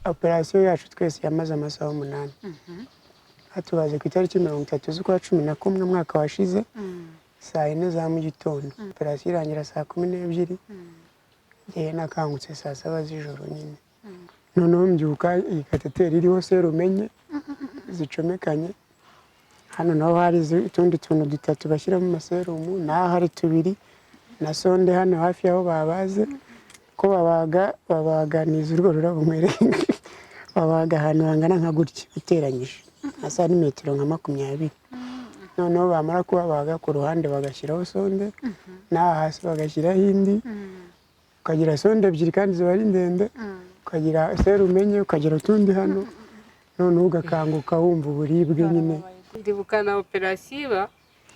Operasiyo yacu twese yamaze amasaha 8. Hatubaze ku itariki 30 z'ukwa 11 umwaka washize, saa 4 za mu gitondo. Operasiyo irangira saa 12. Ngewe nakangutse saa 7 z'ijoro nyine. Noneho mbyuka iyi catheter iriho serumu enye zicomekanye. Hano naho hari utundi tuntu dutatu bashyiramo amaserumu, n'aho hari tubiri na sonde hano hafi y'aho babaze. Ko babaga babaganiza urwo rurabo nkwereke, babaga ahantu hangana nka gutya uteranyije nka santimetero nka 20. Noneho bamara kubabaga ku ruhande bagashyiraho sonde, n'aha hasi bagashyiraho indi, ukagira sonde ebyiri kandi ziba ari ndende, ukagira serumu enye, ukagira utundi hano. Noneho ugakanguka wumva uburibwe nyine. Ndibuka na operasiyo iba,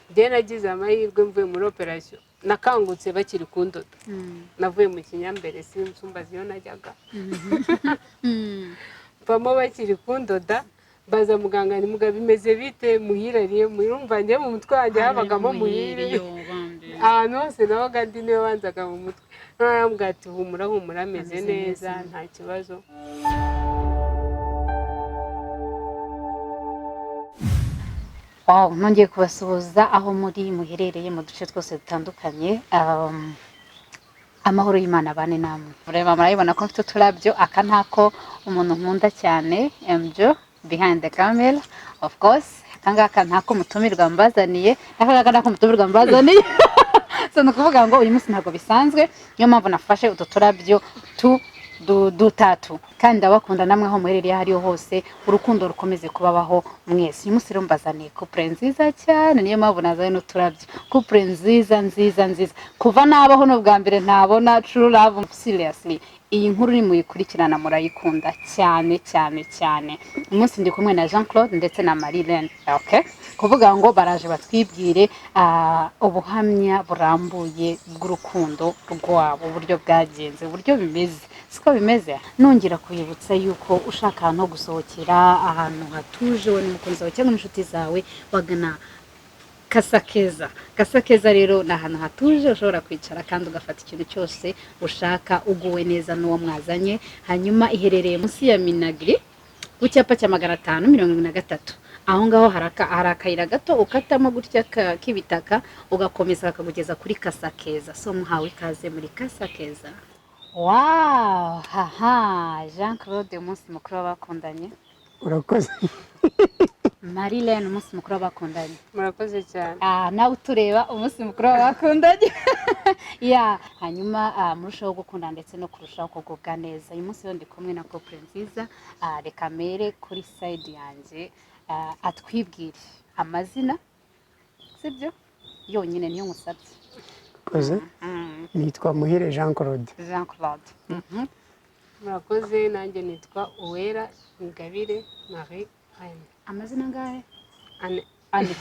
njyewe nagize amahirwe mvuye muri operasiyo, nakangutse bakiri kundoda. Navuye mu kinyambere, sinsumbaza iyo najyaga, mvamo bakiri kundoda, mbaza muganga ni mugabo bimeze bite, Muhire ariye? Murumva njye mu mutwe wanjye habagamo Muhire, ahantu hose nabaga ndi niwe wanzaga mu mutwe. Noneho arambwira ati humura humura, ameze neza, nta kibazo. Wow, nongeye kubasuhuza aho muri muherereye mu duce twose dutandukanye. Amahoro y'Imana abane namwe. Mureba, murabibona ko mfite uturabyo. Aka ntako umuntu nkunda cyane, MJ behind the camera of course. Aka ngaka ntako mutumirwa mbazaniye, aka ngaka ntako mutumirwa mbazaniye. So ni ukuvuga ngo uyu munsi ntabwo bisanzwe, niyo mpamvu nafashe utu turabyo tu dutatu. Kandi ndabakunda namwe aho muherereye aho ariho hose, urukundo rukomeze kubabaho mwese. Uyu munsi rero mbazaniye couple nziza cyane, niyo mpamvu nazanye n'uturabyo. Couple nziza nziza nziza, kuva nabaho n'ubwa mbere ntabona true love seriously. Iyi nkuru nimuyikurikirana murayikunda cyane cyane cyane. Uyu munsi ndi kumwe na Jean Claude ndetse na Marie. Okay, kuvuga ngo baraje batwibwire ubuhamya burambuye bw'urukundo rwabo, uburyo bwagenze, uburyo bimeze, siko bimeze. Nongera kwibutsa yuko ushaka ahantu ho gusohokera, ahantu hatuje wowe n'umukunzi wawe cyangwa n'inshuti zawe, wagana Kasakeza. Kasakeza rero ni ahantu hatuje ushobora kwicara kandi ugafata ikintu cyose ushaka, uguwe neza n'uwo mwazanye. Hanyuma iherereye munsi ya Minagri ku cyapa cya 573. Aho ngaho hari akayira gato ukatamo gutya k'ibitaka, ugakomeza kakagugeza kuri Kasakeza. So muhawe ikaze muri Kasakeza. Wow, haha, Jean Claude, umunsi mukuru w'abakundanye. Urakoze. Marilene, umunsi mukuru w'abakundanye. Murakoze cyane. Nawe utureba, umunsi mukuru w'abakundanye ya. Hanyuma murushaho gukunda ndetse no kurushaho kugubwa neza. Uyu munsi rero ndi kumwe na couple nziza. Reka mere kuri side yanjye, atwibwire amazina, sibyo yonyine niyo nkusabye. Urakoze. Nitwa Muhire Jean Claude. Jean Claude. Murakoze, nanjye nitwa Uwera Ingabire Marie Reine. Amazina angahe? Ane. Ane.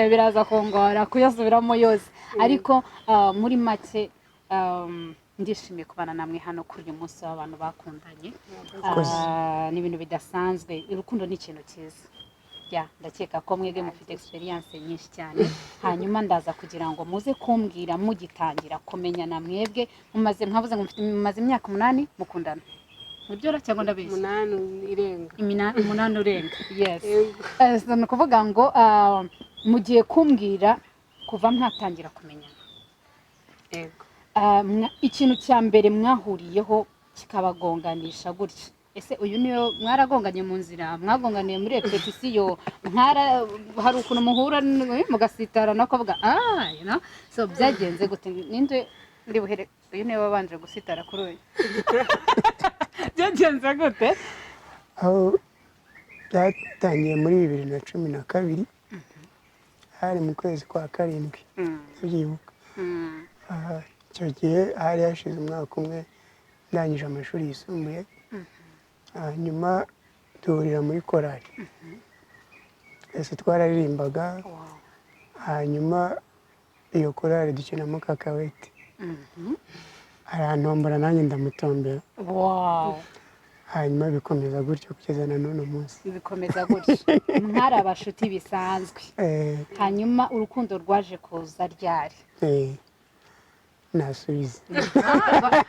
Biraza kungora kuyasubiramo yose, ariko muri make ndishimiye kubana namwe hano kuri uyu munsi w'abantu bakundanye. Murakoze. Ni ibintu bidasanzwe, urukundo ni ikintu cyiza. Ya, ndakeka ko mwebwe mufite experience nyinshi cyane. Hanyuma ndaza kugira ngo muze kumbwira mugitangira kumenyana, mwebwe mumaze, mwavuze ngo mumaze imyaka 8 mukundana, nibyo cyangwa ndabeshya? 8 irenga. 8 urenga, yes. Yego. So ni ukuvuga ngo mugiye kumbwira kuva mwatangira kumenyana. Yego. Ikintu cya mbere mwahuriyeho kikabagonganisha gutya, ese uyu niyo mwaragonganye mu nzira, mwagonganiye muri repetisiyo, mwara hari ukuntu muhura mugasitara no kuvuga you know? So byagenze gute? Ninde uri buhere? Uyu niwe wabanje gusitara kuri uyu. Byagenze gute? Aho byatangiye muri 2012, hari mu kwezi kwa karindwi, ndabyibuka. Icyo gihe hari hashize umwaka umwe ndangije amashuri yisumbuye. Hanyuma duhurira muri korali, twese twararirimbaga. Hanyuma iyo korali dukinamo kakawete, arantombora nanjye ndamutombera. Hanyuma bikomeza gutyo kugeza na n'uno munsi. Bikomeza gutyo, mwari abashuti bisanzwe. Hanyuma urukundo rwaje kuza ryari? Nasubize.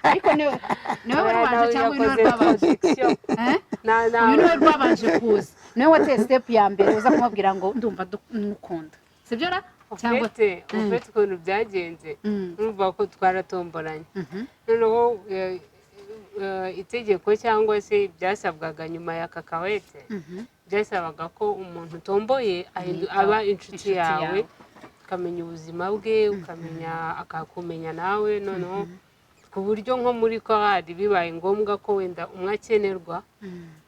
Ariko niwe wari wanje cyangwa niwe rwabanje? Eh? Na Uyu niwe rwabanje kuza, niwe wateye step ya mbere uza kumubwira ngo ndumva mukunda, sibyo ra? Cyangwa ufite ukuntu byagenze, urumva ko twaratomboranye. Noneho itegeko cyangwa se byasabwaga nyuma ya kakawete, byasabaga ko umuntu utomboye aba inshuti Inshuti yawe, yawe. Ukamenya ubuzima bwe, ukamenya akakumenya nawe. Noneho ku buryo nko muri korali bibaye ngombwa ko wenda umwe akenerwa,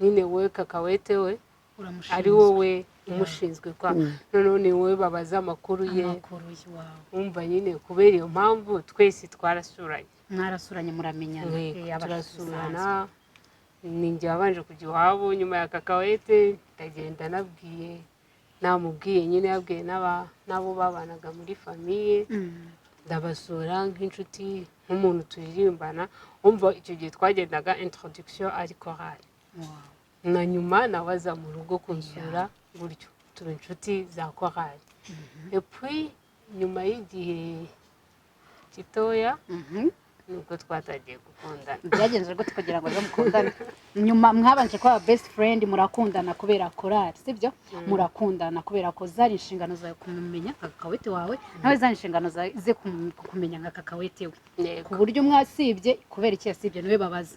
nyine we kakawete we Uramushinzwe. ari wowe umushinzwe kwa noneho ni wowe babaza amakuru ye. Amakuru wawe. Wumva nyine kubera iyo mpamvu twese twarasuranye. Mwarasuranye, muramenyana. Yego, Abashuti bisanzwe. turasurana. Ni njye wabanje kujya iwabo nyuma ya kakawete, ndagenda nabwiye, namubwiye nyine, yabwiye n'abo babanaga muri famille. Ndabasura nk'inshuti, nk'umuntu turirimbana. Wumva icyo gihe twagendaga introduction ari korali. Na nyuma nawe aza mu rugo kunsura gutyo, tuba inshuti za korali. Et puis nyuma y'igihe gitoya nibwo twatangiye gukundana. Byagenze gute kugira ngo rero mukundane nyuma? Mwabanje kuba best friend, murakundana kubera korali, sibyo? Murakundana kubera ko zari inshingano zawe kumumenya nka kakawete wawe, nawe zari inshingano zawe ze kumenya nka kakawete we. Yego. Ku buryo mwasibye, kubera iki yasibye, niwe babaza.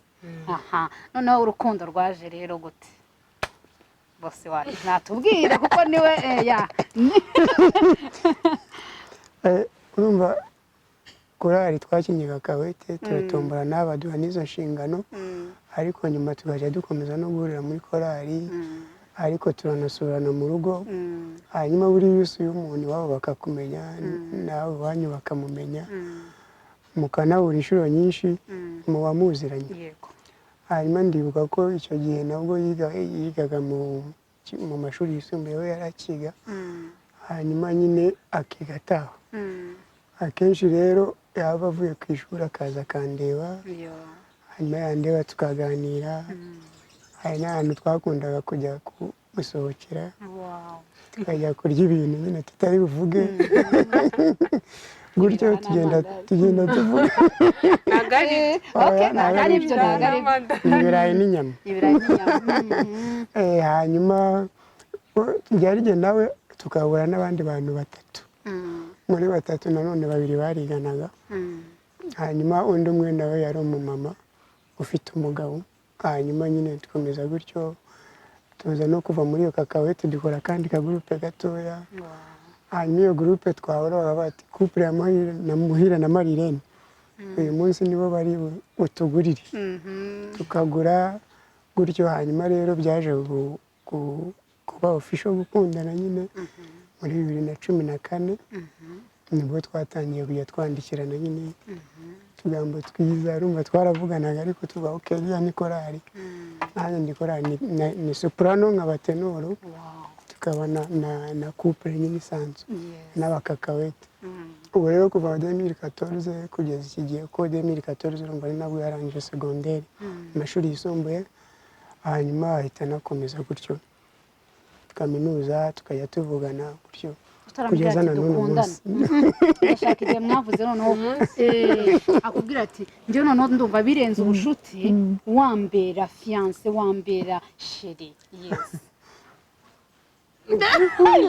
Aha noneho urukundo rwaje rero gute? Bose wacu natubwire kuko niwe ya. Urumva korali twakinnye kakawete, turatomborana, baduha n'izo nshingano, ariko nyuma tukajya dukomeza no guhurira muri korali, ariko turanasurana mu rugo. Hanyuma buriya iyo usuye umuntu iwabo bakakumenya, nawe iwanyu bakamumenya, mukanahura inshuro nyinshi, muba muziranye. Hanyuma ndibuka ko icyo gihe nabwo yigaga mu mashuri yisumbuye, we yarakiga, hanyuma nyine akiga ataha. Akenshi rero yaba avuye ku ishuri akaza akandeba, hanyuma yandeba tukaganira. Hari n'ahantu twakundaga kujya gusohokera, tukajya kurya ibintu nyine tutari buvuge gutyo. Ibiraha Tugenda n'amandazi. tugenda tuvuga. Ntabwo ari Okay, ntabwo ari ibyo, ntabwo ari ibyo. Ibirayi n'inyama. Ibirayi n'inyama. Hanyuma byari igihe nawe tukahura n'abandi bantu batatu. Muri batatu nanone babiri bariganaga, hanyuma undi umwe nawe yari umumama ufite umugabo. Hanyuma nyine dukomeza gutyo, tuza no kuva muri iyo kakawete, dukora akandi kagurupe gatoya. Hanyuma iyo gurupe twahora baba bati couple ya Muhire na Muhire na Marirene, uyu munsi nibo bari butugurire, tukagura gutyo. Hanyuma rero byaje kuba official gukundana nyine muri 2014, nibwo twatangiye kujya twandikirana nyine utugambo twiza. Urumva twaravuganaga, ariko tuba okay, iriya ni korali, nanjye ndi korali, ni soprano nkaba ténor, tukaba na couple nyine isanzwe n'abakakawete. Ubu rero kuva 2014 kugeza iki gihe, ko 2014 urumva ari nabwo yarangije segonderi, amashuri yisumbuye, hanyuma ahita anakomeza gutyo kaminuza, tukajya tuvugana gutyo Utaramubwira kugeza ati na n'uno dukundane? munsi. Ndashaka igihe mwavuze noneho akubwira ati njyewe noneho ndumva birenze ubushuti, wambera fiancé, wambera chéri, yes. Ndabiguhaye.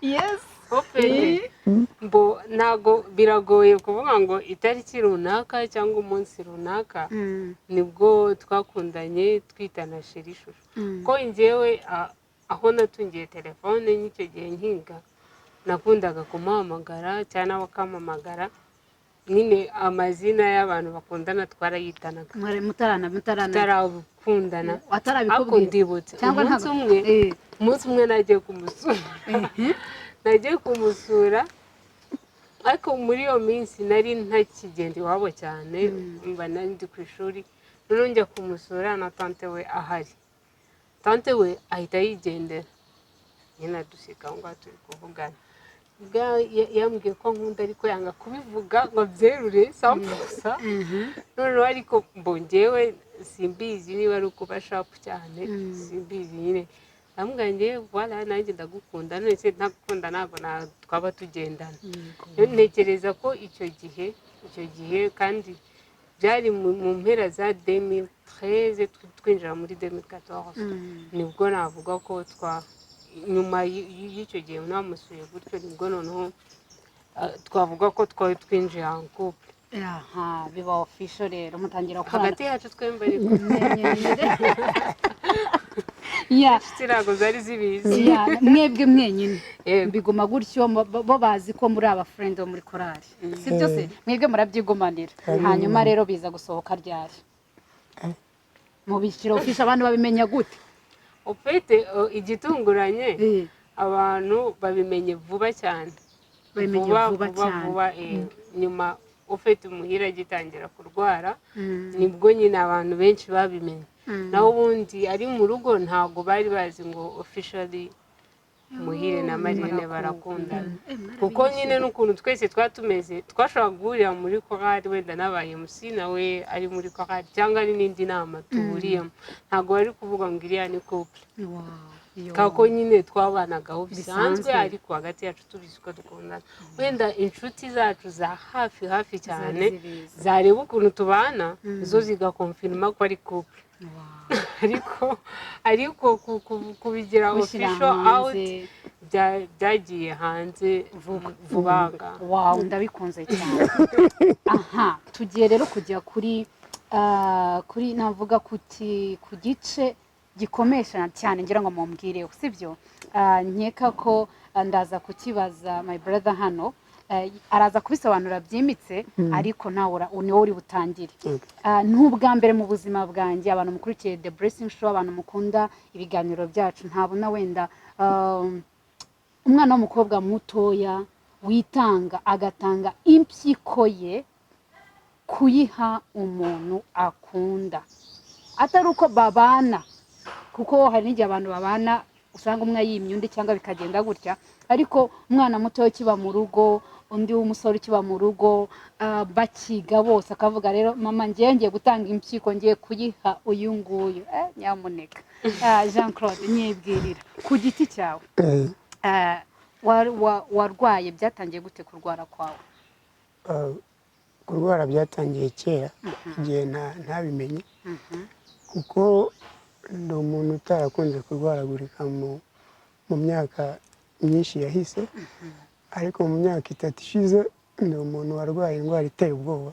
Yes. Au fait, mbo ntago biragoye kuvuga ngo itariki runaka cyangwa umunsi runaka nibwo twakundanye twitana chéri, chouchou, ko njyewe aho natungiye telefone n'icyo gihe nkiga nakundaga kumuhamagara cyangwa nawe akampamagara. Nyine amazina y'abantu bakundana twarayitanaga. Mwari mutarana Tutarakundana. Ariko Atarabikubwira ndibutse cyangwa umunsi ntabwo umwe, umunsi umwe nagiye kumusura, ariko muri iyo minsi nari ntakigenda iwabo cyane, mba nari ndi ku ishuri. Noneho njya kumusura na tante we ahari, tante we ahita yigendera nyine, adusika aho ngaho turi kuvugana. Yambwiye ko nkunda, ariko yanga kubivuga ngo abyerure sampusa. Noneho ariko mbongewe simbizi niba ari ukuba sharp cyane, simbizi nyine. Ndamubwira ngewe voilà, nanjye ndagukunda. None se ntagukunda ntabwo twaba tugendana. Ntekereza ko icyo gihe kandi byari mu mpera za 2013, twinjira muri 2014, nibwo navuga ko twa nyuma y'icyo gihe namusuye gutyo, nibwo noneho twavuga ko twari twinjiye en couple. Aha biba official rero, mutangira gukorana. Hagati yacu twembi ariko. Inshuti ntabwo zari zibizi. Yeah, mwebwe mwenyine. Yego. Biguma gutyo, bo bazi ko muri aba friend bo muri korali, si byo se? Mwebwe murabyigumanira. Hanyuma rero biza gusohoka ryari? Mubishyira official, abantu babimenya gute? Ufite igitunguranye, abantu babimenye vuba cyane. Babimenye vuba cyane. Vuba, nyuma ufite umuhira agitangira kurwara, nibwo nyine abantu benshi babimenye. Naho ubundi ari mu rugo ntabwo bari bazi ngo officially Muhire na Marine barakundana, kuko nyine n'ukuntu twese twaba tumeze, twashobora guhurira muri korali, wenda nabaye MC nawe ari muri korali cyangwa ari n'indi nama duhuriyemo, ntabwo bari kuvuga ngo iriya ni couple, kako nyine twabanagaho bisanzwe. Bisanzwe. Ariko hagati yacu tubizi ko dukundana. Wenda inshuti zacu za hafi hafi cyane zibizi. zareba ukuntu tubana, zo zigakonfirima ko ari couple, ariko kubigira Kubishyira official out hanze. Byagiye hanze vuba ngaha. Wow, ndabikunze cyane. Aha tugiye rero kujya kuri navuga ku gice gikomeye cyane, ngira ngo mumbwireho, sibyo? Nkeka ko ndaza kukibaza my brother hano. Araza kubisobanura byimbitse, ariko nawe niwowe uri butangire. N'ubwa mbere mu buzima bwanjye, abantu mukurikiye The Blessing Show, abantu mukunda ibiganiro byacu, ntabona wenda umwana w'umukobwa mutoya witanga, agatanga impyiko ye kuyiha umuntu akunda, atari uko babana, kuko hari n'igihe abantu babana usanga umwe yimye undi cyangwa bikagenda gutya. Ariko umwana mutoya ukiba mu rugo, undi w'umusore ukiba mu rugo, bakiga bose, akavuga rero mama, ngiye ngiye gutanga impyiko, ngiye kuyiha uyu nguyu. Nyamuneka, Jean Claude, nyibwirira ku giti cyawe. Warwaye, byatangiye gute kurwara kwawe? Kurwara byatangiye kera, igihe ntabimenye, kuko ndi umuntu utarakunze kurwaragurika mu myaka myinshi yahise, ariko mu myaka 3 ishize ndi umuntu warwaye indwara iteye ubwoba,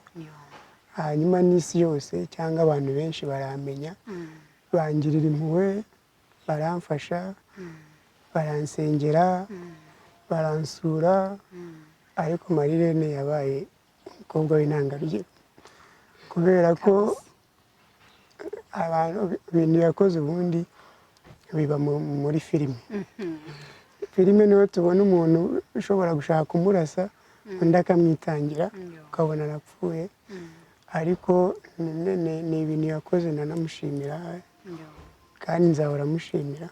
hanyuma n'isi yose cyangwa abantu benshi baramenya, bangirira impuhwe, baramfasha, baransengera, baransura. Ariko Marirene yabaye umukobwa w'intangarugero, kubera ko abantu ibintu yakoze ubundi biba muri filime. Filime niho tubona umuntu ushobora gushaka kumurasa, undi akamwitangira, ukabona arapfuye. Ariko ni ibintu yakoze nanamushimira, kandi nzahora mushimira,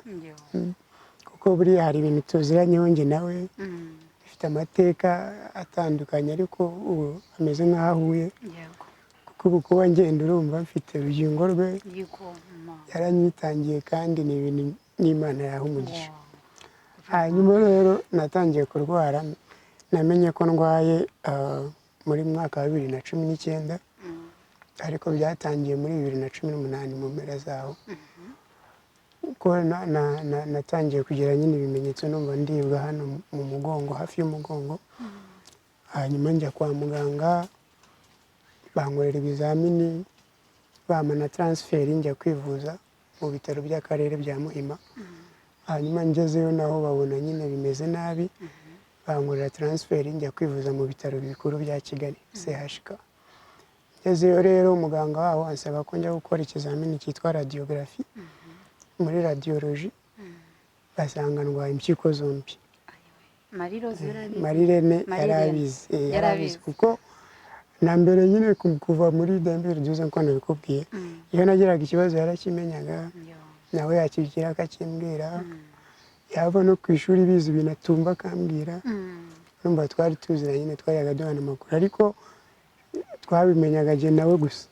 kuko buriya hari ibintu tuziranyeho njye nawe, dufite amateka atandukanye, ariko ubu ameze nk'aho ahuye, kuko ubu kuba ngenda urumva mfite urugingo rwe. Yaranyitangiye, kandi ni ibintu n'Imana yaha umugisha. Hanyuma rero natangiye kurwara, namenye ko ndwaye muri mwaka wa 2019, ariko byatangiye muri 2018 mu mpera zaho, kuko natangiye kugira nyine ibimenyetso, numva ndibwa hano mu mugongo, hafi y'umugongo. Hanyuma njya kwa muganga, bankorera ibizamini, bampa na transfert, njya kwivuza mu bitaro by'akarere bya Muhima. Hanyuma ngezeyo naho babona nyine bimeze nabi, bankorera transfert, njya kwivuza mu bitaro bikuru bya Kigali, CHK. Ngezeyo rero, umuganga waho ansaba ko njya gukora ikizamini cyitwa radiographie muri radiologie, basanga ndwaye impyiko zombi. Marie Rose yarabizi? Marirene. Marirene. Yarabizi, yarabizi. Yarabizi. Kuko na mbere nyine kuva muri 2012, nkuko nabikubwiye, iyo nagiraga ikibazo yarakimenyaga, nawe yakigira akakimbwira, yava no ku ishuri bizi ibintu atumva akambwira. Urumva twari tuziranye nyine, twajyaga duhana amakuru, ariko twabimenyaga jye nawe gusa.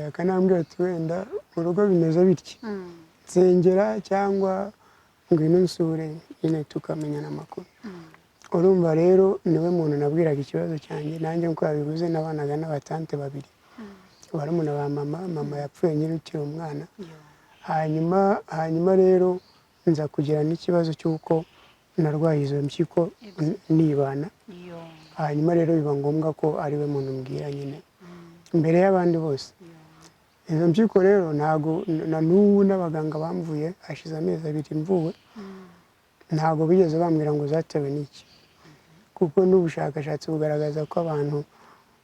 Akanambwira ati wenda mu rugo bimeze bitya, nsengera cyangwa Ngwino unsure nyine, tukamenyana amakuru. Urumva rero niwe muntu nabwiraga ikibazo cyanjye. Nanjye nk'uko yabivuze, nabanaga n'abatante babiri, barumuna ba mama. Mama yapfuye nyine ukiri umwana. Hanyuma rero nza kugira n'ikibazo cy'uko narwaye izo mpyiko nibana. Hanyuma rero biba ngombwa ko ari we muntu mbwira nyine mbere y'abandi bose. Izo mpyiko rero ntabwo na n'ubu n'abaganga bamvuye, hashize amezi 2 mvuwe, ntabwo bigeze bambwira ngo zatewe n'iki, kuko n'ubushakashatsi bugaragaza ko abantu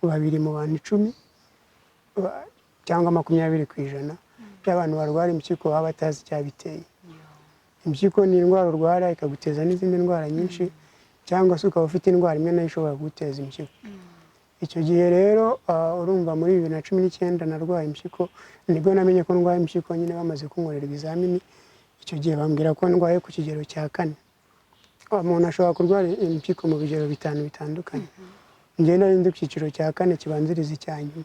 2 mu bantu 10 cyangwa 20% by'abantu barwara impyiko baba batazi icyabiteye. Impyiko ni indwara urwara ikaguteza n'izindi ndwara nyinshi, cyangwa se ukaba ufite indwara imwe nayo ishobora kuguteza impyiko. Icyo gihe rero urumva muri 2019 narwaye impyiko, nibwo namenye ko ndwaye impyiko nyine bamaze kunkorera ibizamini. Icyo gihe bambwira ko ndwaye ku kigero cya 4. Umuntu ashobora kurwara impyiko mu bigero 5 bitandukanye. Njye nari ndi ku cyiciro cya 4 kibanziriza icya nyuma.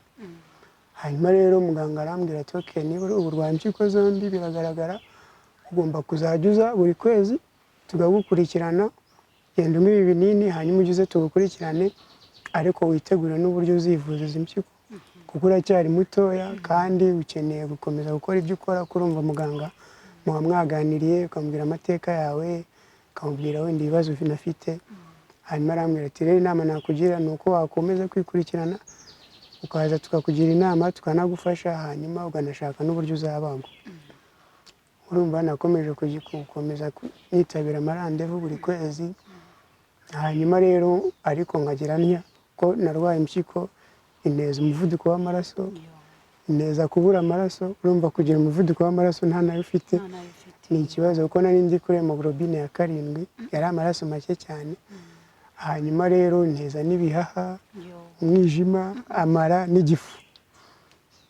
Hanyuma rero muganga arambwira ati: "Okay, niba ubu urwaye impyiko zombi biragaragara, ugomba kuzajya uza buri kwezi tukagukurikirana. Genda unywe ibi binini, hanyuma ujye uze tugukurikirane, ariko witegure n'uburyo uzivuza izi mpyiko, kuko uracyari mutoya kandi ukeneye gukomeza gukora ibyo ukora." Kurumva muganga muba mwaganiriye, ukamubwira amateka yawe, ukamubwira wenda ibibazo unafite. Hanyuma arambwira ati: "Rero inama nakugira ni uko wakomeza kwikurikirana, ukaza tukakugira inama, tukanagufasha, hanyuma ukanashaka n'uburyo uzabagwa." Urumva nakomeje gukomeza nitabira amarandevu buri kwezi. Hanyuma rero ariko nkagira ntya ko narwaye impyiko inteza umuvuduko w'amaraso, inteza kubura amaraso. Urumva kugira umuvuduko w'amaraso nta nayo ufite ni ikibazo, kuko nari ndi kuri hemoglobine ya 7, yari amaraso make cyane. Hanyuma rero nteza n'ibihaha, umwijima, amara n'igifu.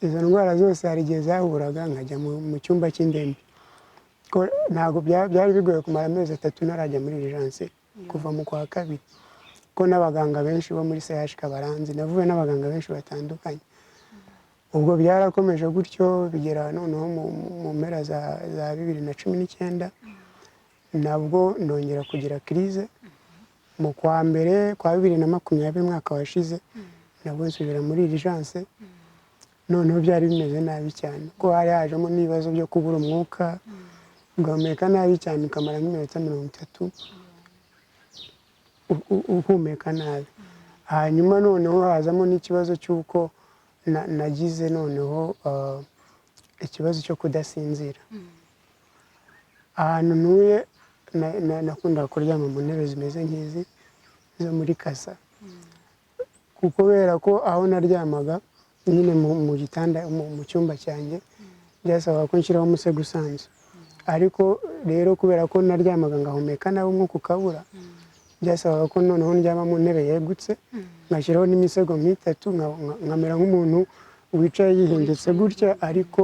Izo ndwara zose hari igihe zahuraga nkajya mu cyumba cy'indembe. Ko ntabwo byari bigoye kumara amezi 3 ntarajya muri urgence kuva mu kwa kabiri, ko n'abaganga benshi bo muri CHK baranzi, navuye n'abaganga benshi batandukanye. Ubwo byarakomeje gutyo, bigera noneho mu mpera za 2019, nabwo ndongera kugira crise. Mu kwa mbere kwa 2020, umwaka washize, nabwo nsubira muri urgence. Noneho byari bimeze nabi cyane, ko hari hajemo n'ibibazo byo kubura umwuka, ugahumeka nabi cyane, ukamara nk'iminota 30 uhumeka nabi. Hanyuma noneho hazamo n'ikibazo cy'uko nagize noneho ikibazo cyo kudasinzira. Ahantu ntuye nakundaga kuryama mu ntebe zimeze nk'izi zo muri kasa, kubera ko aho naryamaga nyine mu gitanda mu cyumba cyanjye byasabaga ko nshyiraho umusego usanzwe. Ariko rero kubera ko naryamaga ngahumeka nabi, umwuka ukabura, byasabaga ko noneho ndyama mu ntebe yegutse, ngashyiraho n'imisego nk'itatu, nkamera nk'umuntu wicaye yihengetse gutya, ariko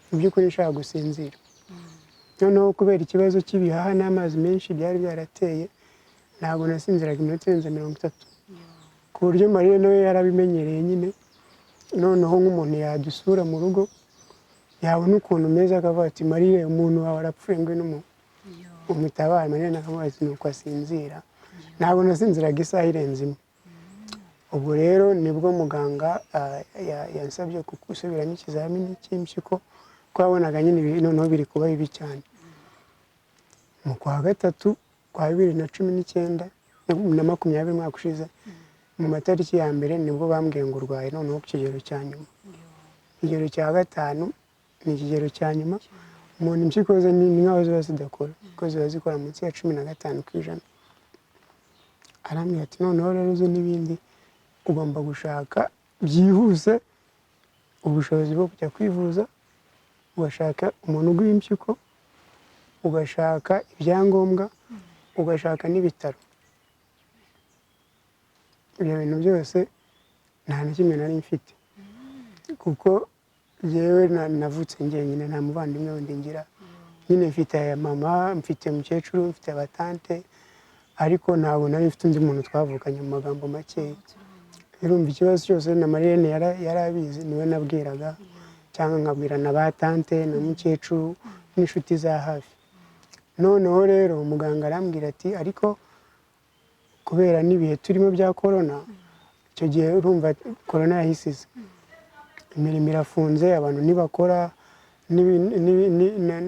mu by'ukuri nshaka gusinzira. Noneho kubera ikibazo cy'ibihaha n'amazi menshi byari byarateye, ntabwo nasinziraga iminota irenze 30, ku buryo Mariya nawe yarabimenyereye nyine. Noneho nk'umuntu yadusura mu rugo, yabona ukuntu umeze, akavuga ati: "Mariya, umuntu wawe arapfuye, ngwino umutabare." Mariya akavuga ati: "Ni uko asinzira." Ntabwo nasinziraga isaha irenze imwe. Ubwo rero nibwo muganga yansabye gusubiramo ikizamini cy'impyiko, ko yabonaga nyine ibi noneho biri kuba bibi cyane. Mu kwa gatatu kwa 2019 na 20 umwaka ushize, mu matariki ya mbere, nibwo bambwiye ngo urwaye noneho ku kigero cya nyuma. Ikigero cya 5 ni ikigero cya nyuma. Umuntu impyiko ze ni nk'aho ziba zidakora, kuko ziba zikora munsi ya 15%. Arambwira ati: "Noneho rero uzi n'ibindi, ugomba gushaka byihuse ubushobozi bwo kujya kwivuza, ugashaka umuntu uguha impyiko, ugashaka ibyangombwa, ugashaka n'ibitaro." Ibyo bintu byose nta na kimwe nari mfite, kuko njyewe navutse njyenyine, nta muvandimwe wundi ngira. Nyine mfite aya mama, mfite mukecuru, mfite abatante, ariko ntabwo nari mfite undi muntu twavukanye mu magambo makeya. Urumva ikibazo cyose na Mariyene yari abizi, niwe nabwiraga, cyangwa nkabwira na ba tante na mukecuru n'inshuti za hafi. Noneho rero muganga arambwira ati ariko kubera n'ibihe turimo bya korona, icyo gihe urumva korona yahise iza, imirimo irafunze, abantu ntibakora,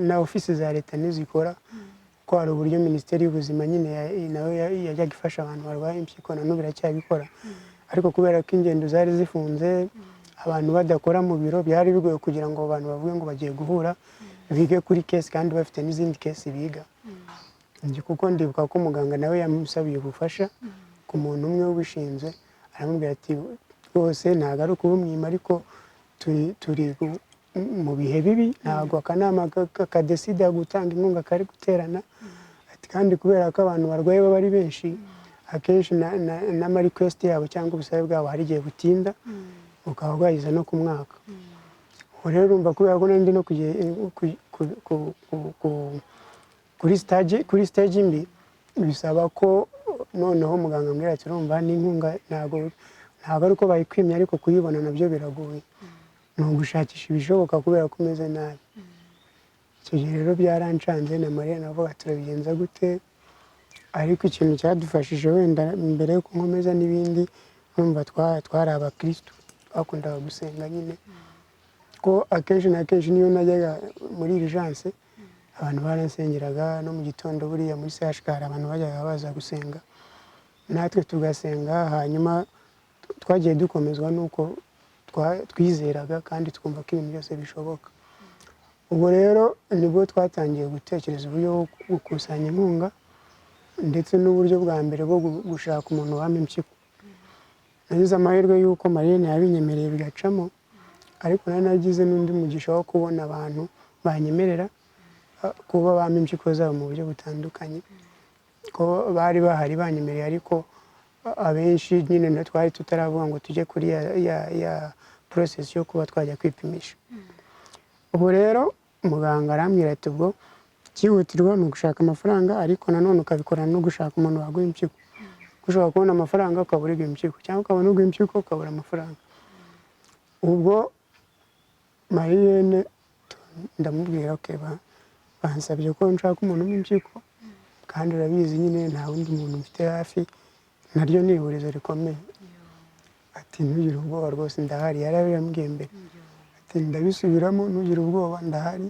na ofisi za leta ntizikora, kuko hari uburyo Minisiteri y'Ubuzima nyine nayo yajyaga ifasha abantu barwaye impyiko, na n'ubu iracyabikora. Ariko kubera ko ingendo zari zifunze, abantu badakora mu biro, byari bigoye kugira ngo abantu bavuge ngo bagiye guhura bige kuri case kandi bafite n'izindi case biga. Njye kuko ndibuka ko muganga nawe yamusabiye ubufasha ku muntu umwe ubishinzwe, aramubwira ati rwose ntabwo ari ukubumwima, ariko turi mu bihe bibi, ntabwo akanama kadesida gutanga inkunga kari guterana. Ati kandi kubera ko abantu barwaye baba ari benshi, akenshi n'ama request yabo cyangwa ubusabe bwabo hari igihe butinda, bukaba bwageza no ku mwaka. Ubu rero urumva kubera ko nari ndi no kuri stage mbi, bisaba ko noneho muganga ambwira ati urumva n'inkunga ntabwo ari uko bayikwimye, ariko kuyibona nabyo biragoye, ni ugushakisha ibishoboka kubera ko umeze nabi. Icyo gihe rero byarancanze, na Mariya navuga turabigenza gute? Ariko ikintu cyadufashije, wenda mbere yuko nkomeza n'ibindi, numva twari abakirisitu, twakundaga gusenga nyine, ko akenshi na kenshi niyo najyaga muri urgence abantu baransengeraga, no mu gitondo buriya muri CHK hari abantu bajyaga baza gusenga, natwe tugasenga. Hanyuma twagiye dukomezwa n'uko twizeraga kandi twumva ko ibintu byose bishoboka. Ubwo rero nibwo twatangiye gutekereza uburyo bwo gukusanya inkunga, ndetse n'uburyo bwa mbere bwo gushaka umuntu wampa impyiko. Nagize amahirwe y'uko Marine yabinyemereye bigacamo, ariko nari nagize n'undi mugisha wo kubona abantu banyemerera kuba bampa impyiko zabo mu buryo butandukanye, ko bari bahari banyemereye, ariko abenshi nyine na twari tutaravuga ngo tujye kuri ya process yo kuba twajya kwipimisha. Ubu rero muganga arambwira ati ubwo cyihutirwa ni ugushaka amafaranga, ariko nanone ukabikorana no gushaka umuntu waguha impyiko. Ushobora kubona amafaranga ukabura impyiko, cyangwa ukabona uguha impyiko ukabura amafaranga. Ubwo Mariyene ndamubwira, okay, bansabye ko nshaka umuntu umpa impyiko, kandi urabizi nyine nta wundi muntu mfite hafi, naryo ni ihurizo rikomeye. Ati ntugire ubwoba rwose ndahari. Yarabirambwiye mbere, ati ndabisubiramo, ntugire ubwoba ndahari,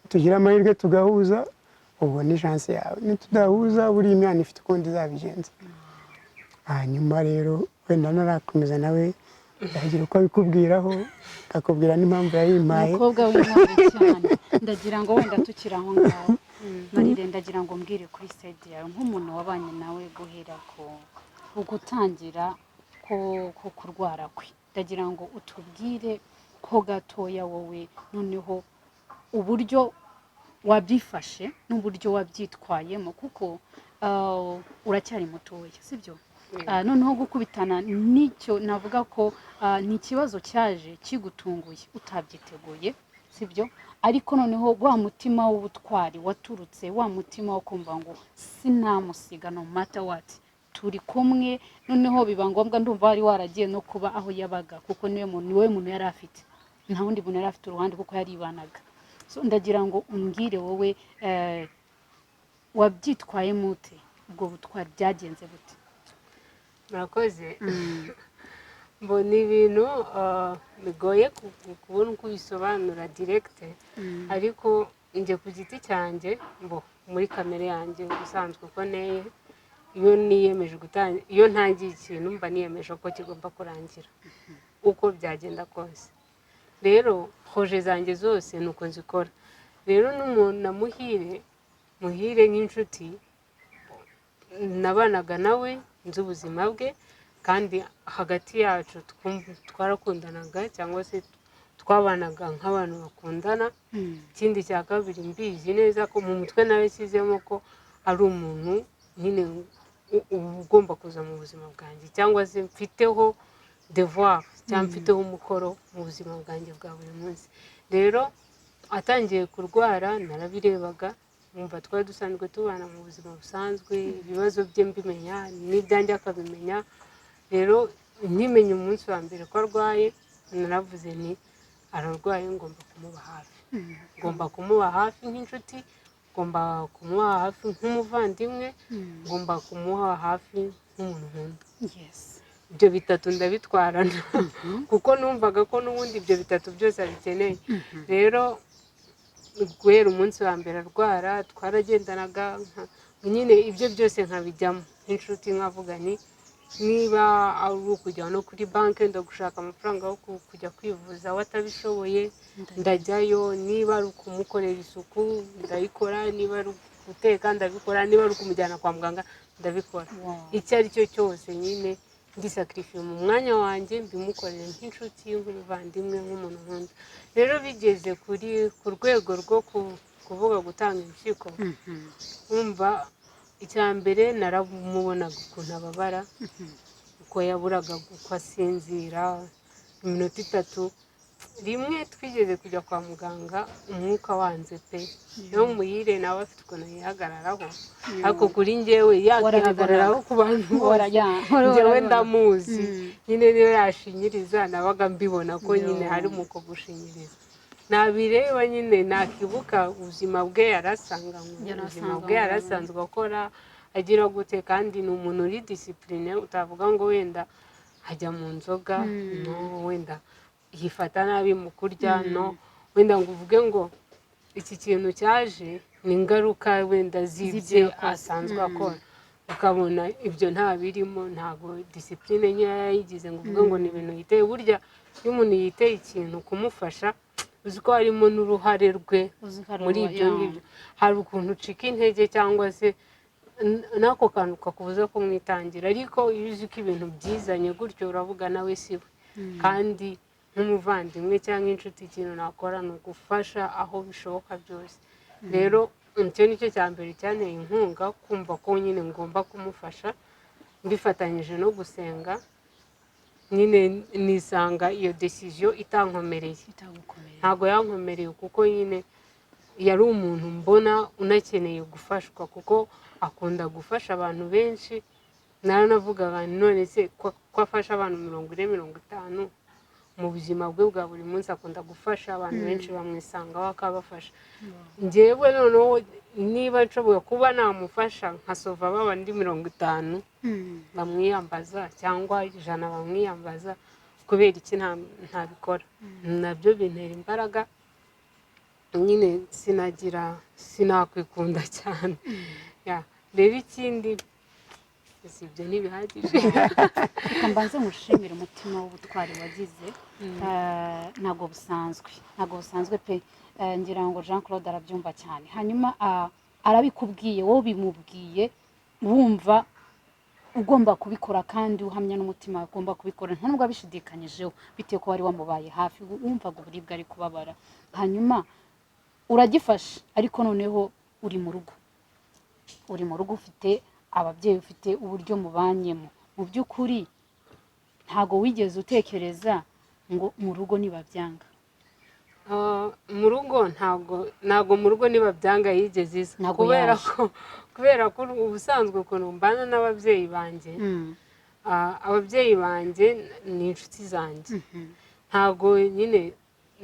tugire amahirwe tugahuza, ubwo ni chance yawe, nitudahuza buriya Imana ifite ukundi izabigenza. Hanyuma rero wenda narakomeza, nawe yagira uko abikubwiraho, akakubwira n'impamvu yayimpaye. Umukobwa w'intwari cyane. Ndagira ngo wenda tukiri aho ngaho, Marire, ndagira ngo mbwire kuri side yawe nk'umuntu wabanye nawe guhera ku gutangira ko kurwara kwe, ndagira ngo utubwire ko gatoya wowe noneho uburyo wabyifashe n'uburyo wabyitwayemo, kuko uracyari mutoya, sibyo? Noneho gukubitana n'icyo navuga ko ni ikibazo cyaje kigutunguye utabyiteguye, sibyo? Ariko noneho wa mutima w'ubutwari waturutse, wa mutima wo kumva ngo sinamusiga no matter what, turi kumwe. Noneho biba ngombwa, ndumva wari waragiye no kuba aho yabaga, kuko niwe muntu yari afite, nta wundi muntu yari afite uruhande kuko yaribanaga. So ndagira ngo umbwire wowe wabyitwayemo ute, ubwo butwari byagenze gute? Murakoze. Mbona ibintu bigoye kubona uko ubisobanura direct, ariko njye ku giti cyanjye, mbo muri kamere yanjye ubusanzwe uko nteye, iyo niyemeje gutangira, iyo ntangiye ikintu mba niyemeje ko kigomba kurangira uko byagenda kose. Rero projet zanjye zose ni uko nzikora. Rero n'umuntu na Muhire, Muhire nk'inshuti nabanaga nawe, nzi ubuzima bwe, kandi hagati yacu twarakundanaga cyangwa se twabanaga nk'abantu bakundana. Ikindi cya kabiri, mbizi neza ko mu mutwe nawe shyizemo ko ari umuntu nyine ugomba kuza mu buzima bwanjye, cyangwa se mfiteho devoir cyangwa mfiteho umukoro mu buzima bwanjye bwa buri munsi. Rero atangiye kurwara narabirebaga, nkumva twari dusanzwe tubana mu buzima busanzwe, ibibazo bye mbimenya n'ibyanjye akabimenya. Rero nkimenya umunsi wa mbere ko arwaye, naravuze nti ararwaye, ngomba kumuba hafi, ngomba kumuba hafi nk'inshuti. Ngomba kumuha hafi nk'umuvandimwe, ngomba kumuha hafi nk'umuntu nkunda. Ibyo bitatu ndabitwarana kuko numvaga ko n'ubundi ibyo bitatu byose abikeneye. Rero guhera umunsi wa mbere arwara twaragendanaga, nyine ibyo byose nkabijyamo nk'inshuti, nkavuga nti niba ari ukujya no kuri banki ndagushaka amafaranga yo kujya kwivuza we atabishoboye ndajyayo, niba ari ukumukorera isuku ndayikora, niba ari guteka ndabikora, niba ari ukumujyana kwa muganga ndabikora. Icyo ari cyo cyose nyine ndisakirifiye mu mwanya wanjye mbimukorere nk'inshuti, nk'umuvandimwe, nk'umuntu nkunda. Rero bigeze ku rwego rwo kuvuga gutanga impyiko, wumva icya mbere naramubonaga ukuntu ababara, uko yaburaga uko asinzira iminota itatu. Rimwe twigeze kujya kwa muganga umwuka wanze pe, niyo Muhire nawe afite ukuntu yihagararaho, ariko kuri njyewe yakihagararaho ku bantu bose, njyewe ndamuzi nyine niyo yashinyiriza nabaga mbibona ko nyine hari mu gushinyiriza. Nabireba nyine nakibuka ubuzima bwe yarasanganywe, ubuzima bwe yarasanzwe akora agira gute, kandi ni umuntu uri disipurine, utavuga ngo wenda ajya mu nzoga, no wenda yifata nabi mu kurya, no wenda ngo uvuge ngo iki kintu cyaje ni ingaruka wenda z'ibyo asanzwe akora, ukabona ibyo nta birimo, ntabwo disipurine nkeya yayigize ngo uvuge ngo ni ibintu yiteye. Burya iyo umuntu yiteye ikintu kumufasha uzi ko harimo n'uruhare rwe muri ibyo ngibyo, hari ukuntu ucika intege cyangwa se n'ako kantu kakubuza kumwitangira, ariko iyo uzi ko ibintu byizanye gutyo uravuga nawe si we. Kandi nk'umuvandimwe cyangwa inshuti ikintu nakora ni ugufasha aho bishoboka byose. Rero icyo ni cyo cya mbere cyanteye inkunga kumva ko nyine ngomba kumufasha, mbifatanyije no gusenga nyine nisanga iyo decision itankomereye, ntabwo yankomereye kuko nyine yari umuntu mbona unakeneye gufashwa kuko akunda gufasha abantu benshi. Naranavugaga none se ko afasha abantu 40, 50 mu buzima bwe bwa buri munsi, akunda gufasha abantu benshi bamwisangaho akabafasha. Njyewe noneho niba nshoboye kuba namufasha nkasova babandi 50 bamwiyambaza cyangwa 100 bamwiyambaza, kubera iki ntabikora? Nabyo bintera imbaraga nyine, sinagira sinakwikunda cyane. Rero ikindi si ibyo ntibihagije. Reka mbanze mushimire umutima w'ubutwari wagize, ntabwo busanzwe, ntabwo busanzwe pe. Ngira ngo Jean Claude arabyumva cyane. Hanyuma arabikubwiye, wowe bimubwiye wumva ugomba kubikora kandi uhamya n'umutima ugomba kubikora, nta nubwo abishidikanyijeho bitewe ko wari wamubaye hafi, wumvaga uburibwe ari kubabara. Hanyuma uragifashe, ariko noneho uri mu rugo, uri mu rugo ufite ababyeyi, ufite uburyo mubanyemo. Mu by'ukuri ntago wigeze utekereza ngo mu rugo nibabyanga? Mu rugo ntago mu rugo nibabyanga yigeze iza, kubera ko ubusanzwe ukuntu mbana n'ababyeyi banjye, ababyeyi banjye ni inshuti zanjye, ntago nyine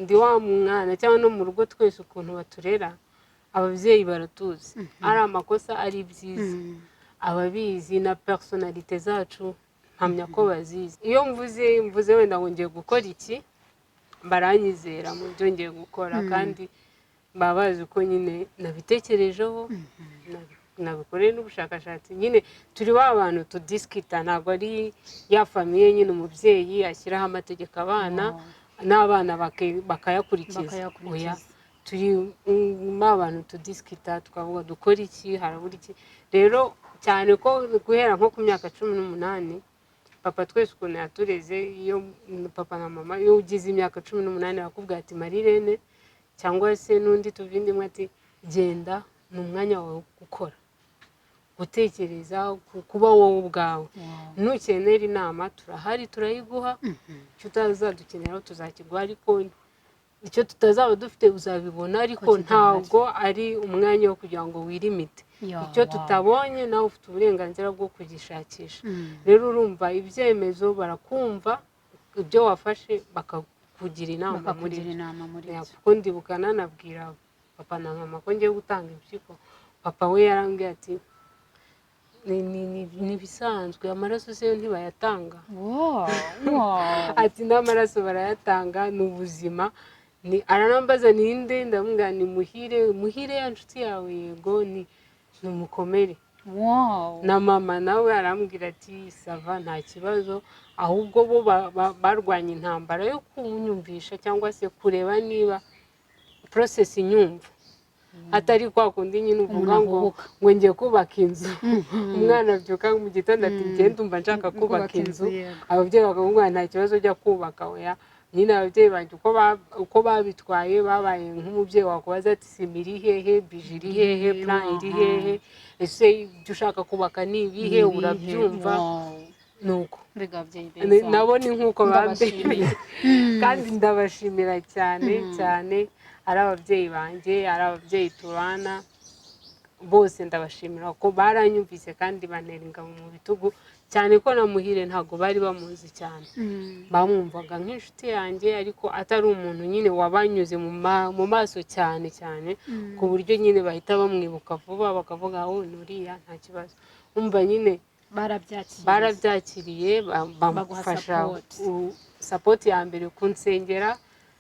ndi wa mwana cyangwa no mu rugo twese ukuntu baturera ababyeyi baratuzi, ari amakosa ari ibyiza ababizi na personalite zacu mpamya ko bazizi. Iyo mvuze wenda ngo ngiye gukora iki, baranyizera mu byo ngiye gukora, kandi baba bazi ko nyine nabitekerejeho, nabikoreye n'ubushakashatsi. Nyine turi ba bantu tudisikita, ntabwo ari ya famiye nyine umubyeyi ashyiraho amategeko abana n'abana bakayakurikiza. Oya, turi ba bantu tudisikita, tukavuga dukora iki, harabura iki. Rero cyane ko guhera nko ku myaka 18 papa twese ukuntu yatureze, iyo papa na mama iyo ugize imyaka 18 bakubwira ati Marirene cyangwa se n'undi tuvindimwe ati genda, ni umwanya wawe wo gukora, gutekereza, kuba wowe ubwawe. Nukenera inama turahari turayiguha, icyo utazadukeneraho tuzakiguha, ariko icyo tutazaba dufite uzabibona, ariko ntabwo ari umwanya wo kugira ngo wirimite. Icyo tutabonye nawe ufite uburenganzira bwo kugishakisha. Rero urumva ibyemezo barakumva, ibyo wafashe bakakugira inama muri byo. Kuko ndibuka nanabwira papa na mama ko ngiye gutanga impyiko, papa we yarambwiye ati ni ibisanzwe, amaraso se yo ntibayatanga. Ati n'amaraso barayatanga, ni ubuzima. Ni aranambaza ninde, ndamubwira ni Muhire. Muhire ya nshuti yawe? Yego. Ni umukomere. Na mama nawe arambwira ati ça va, nta kibazo. Ahubwo bo barwanya intambara yo kunyumvisha cyangwa se kureba niba process inyumva, atari kwa kundi nyine uvuga ngo ngo ngiye kubaka inzu, umwana abyuka mu gitondo ati ngende umva nshaka kubaka inzu, ababyeyi bakamubwira nta kibazo ujya kubaka. Oya, nyine ababyeyi banjye uko babitwaye, babaye nk'umubyeyi wakubaza ati sima iri hehe, bije iri hehe, plan iri hehe, ese ibyo ushaka kubaka ni ibihe, urabyumva? Nuko nabo ni nk'uko bambwiye, kandi ndabashimira cyane cyane, ari ababyeyi banjye, ari ababyeyi tubana bose, ndabashimira ko baranyumvise kandi bantera ingabo mu bitugu, cyane ko na Muhire ntabwo bari bamuzi cyane, bamwumvaga nk'inshuti yanjye, ariko atari umuntu nyine wabanyuze mu maso cyane cyane, ku buryo nyine bahita bamwibuka vuba bakavuga oh nuriya nta kibazo. Umva nyine barabyakiriye, bamufasha support ya mbere kunsengera,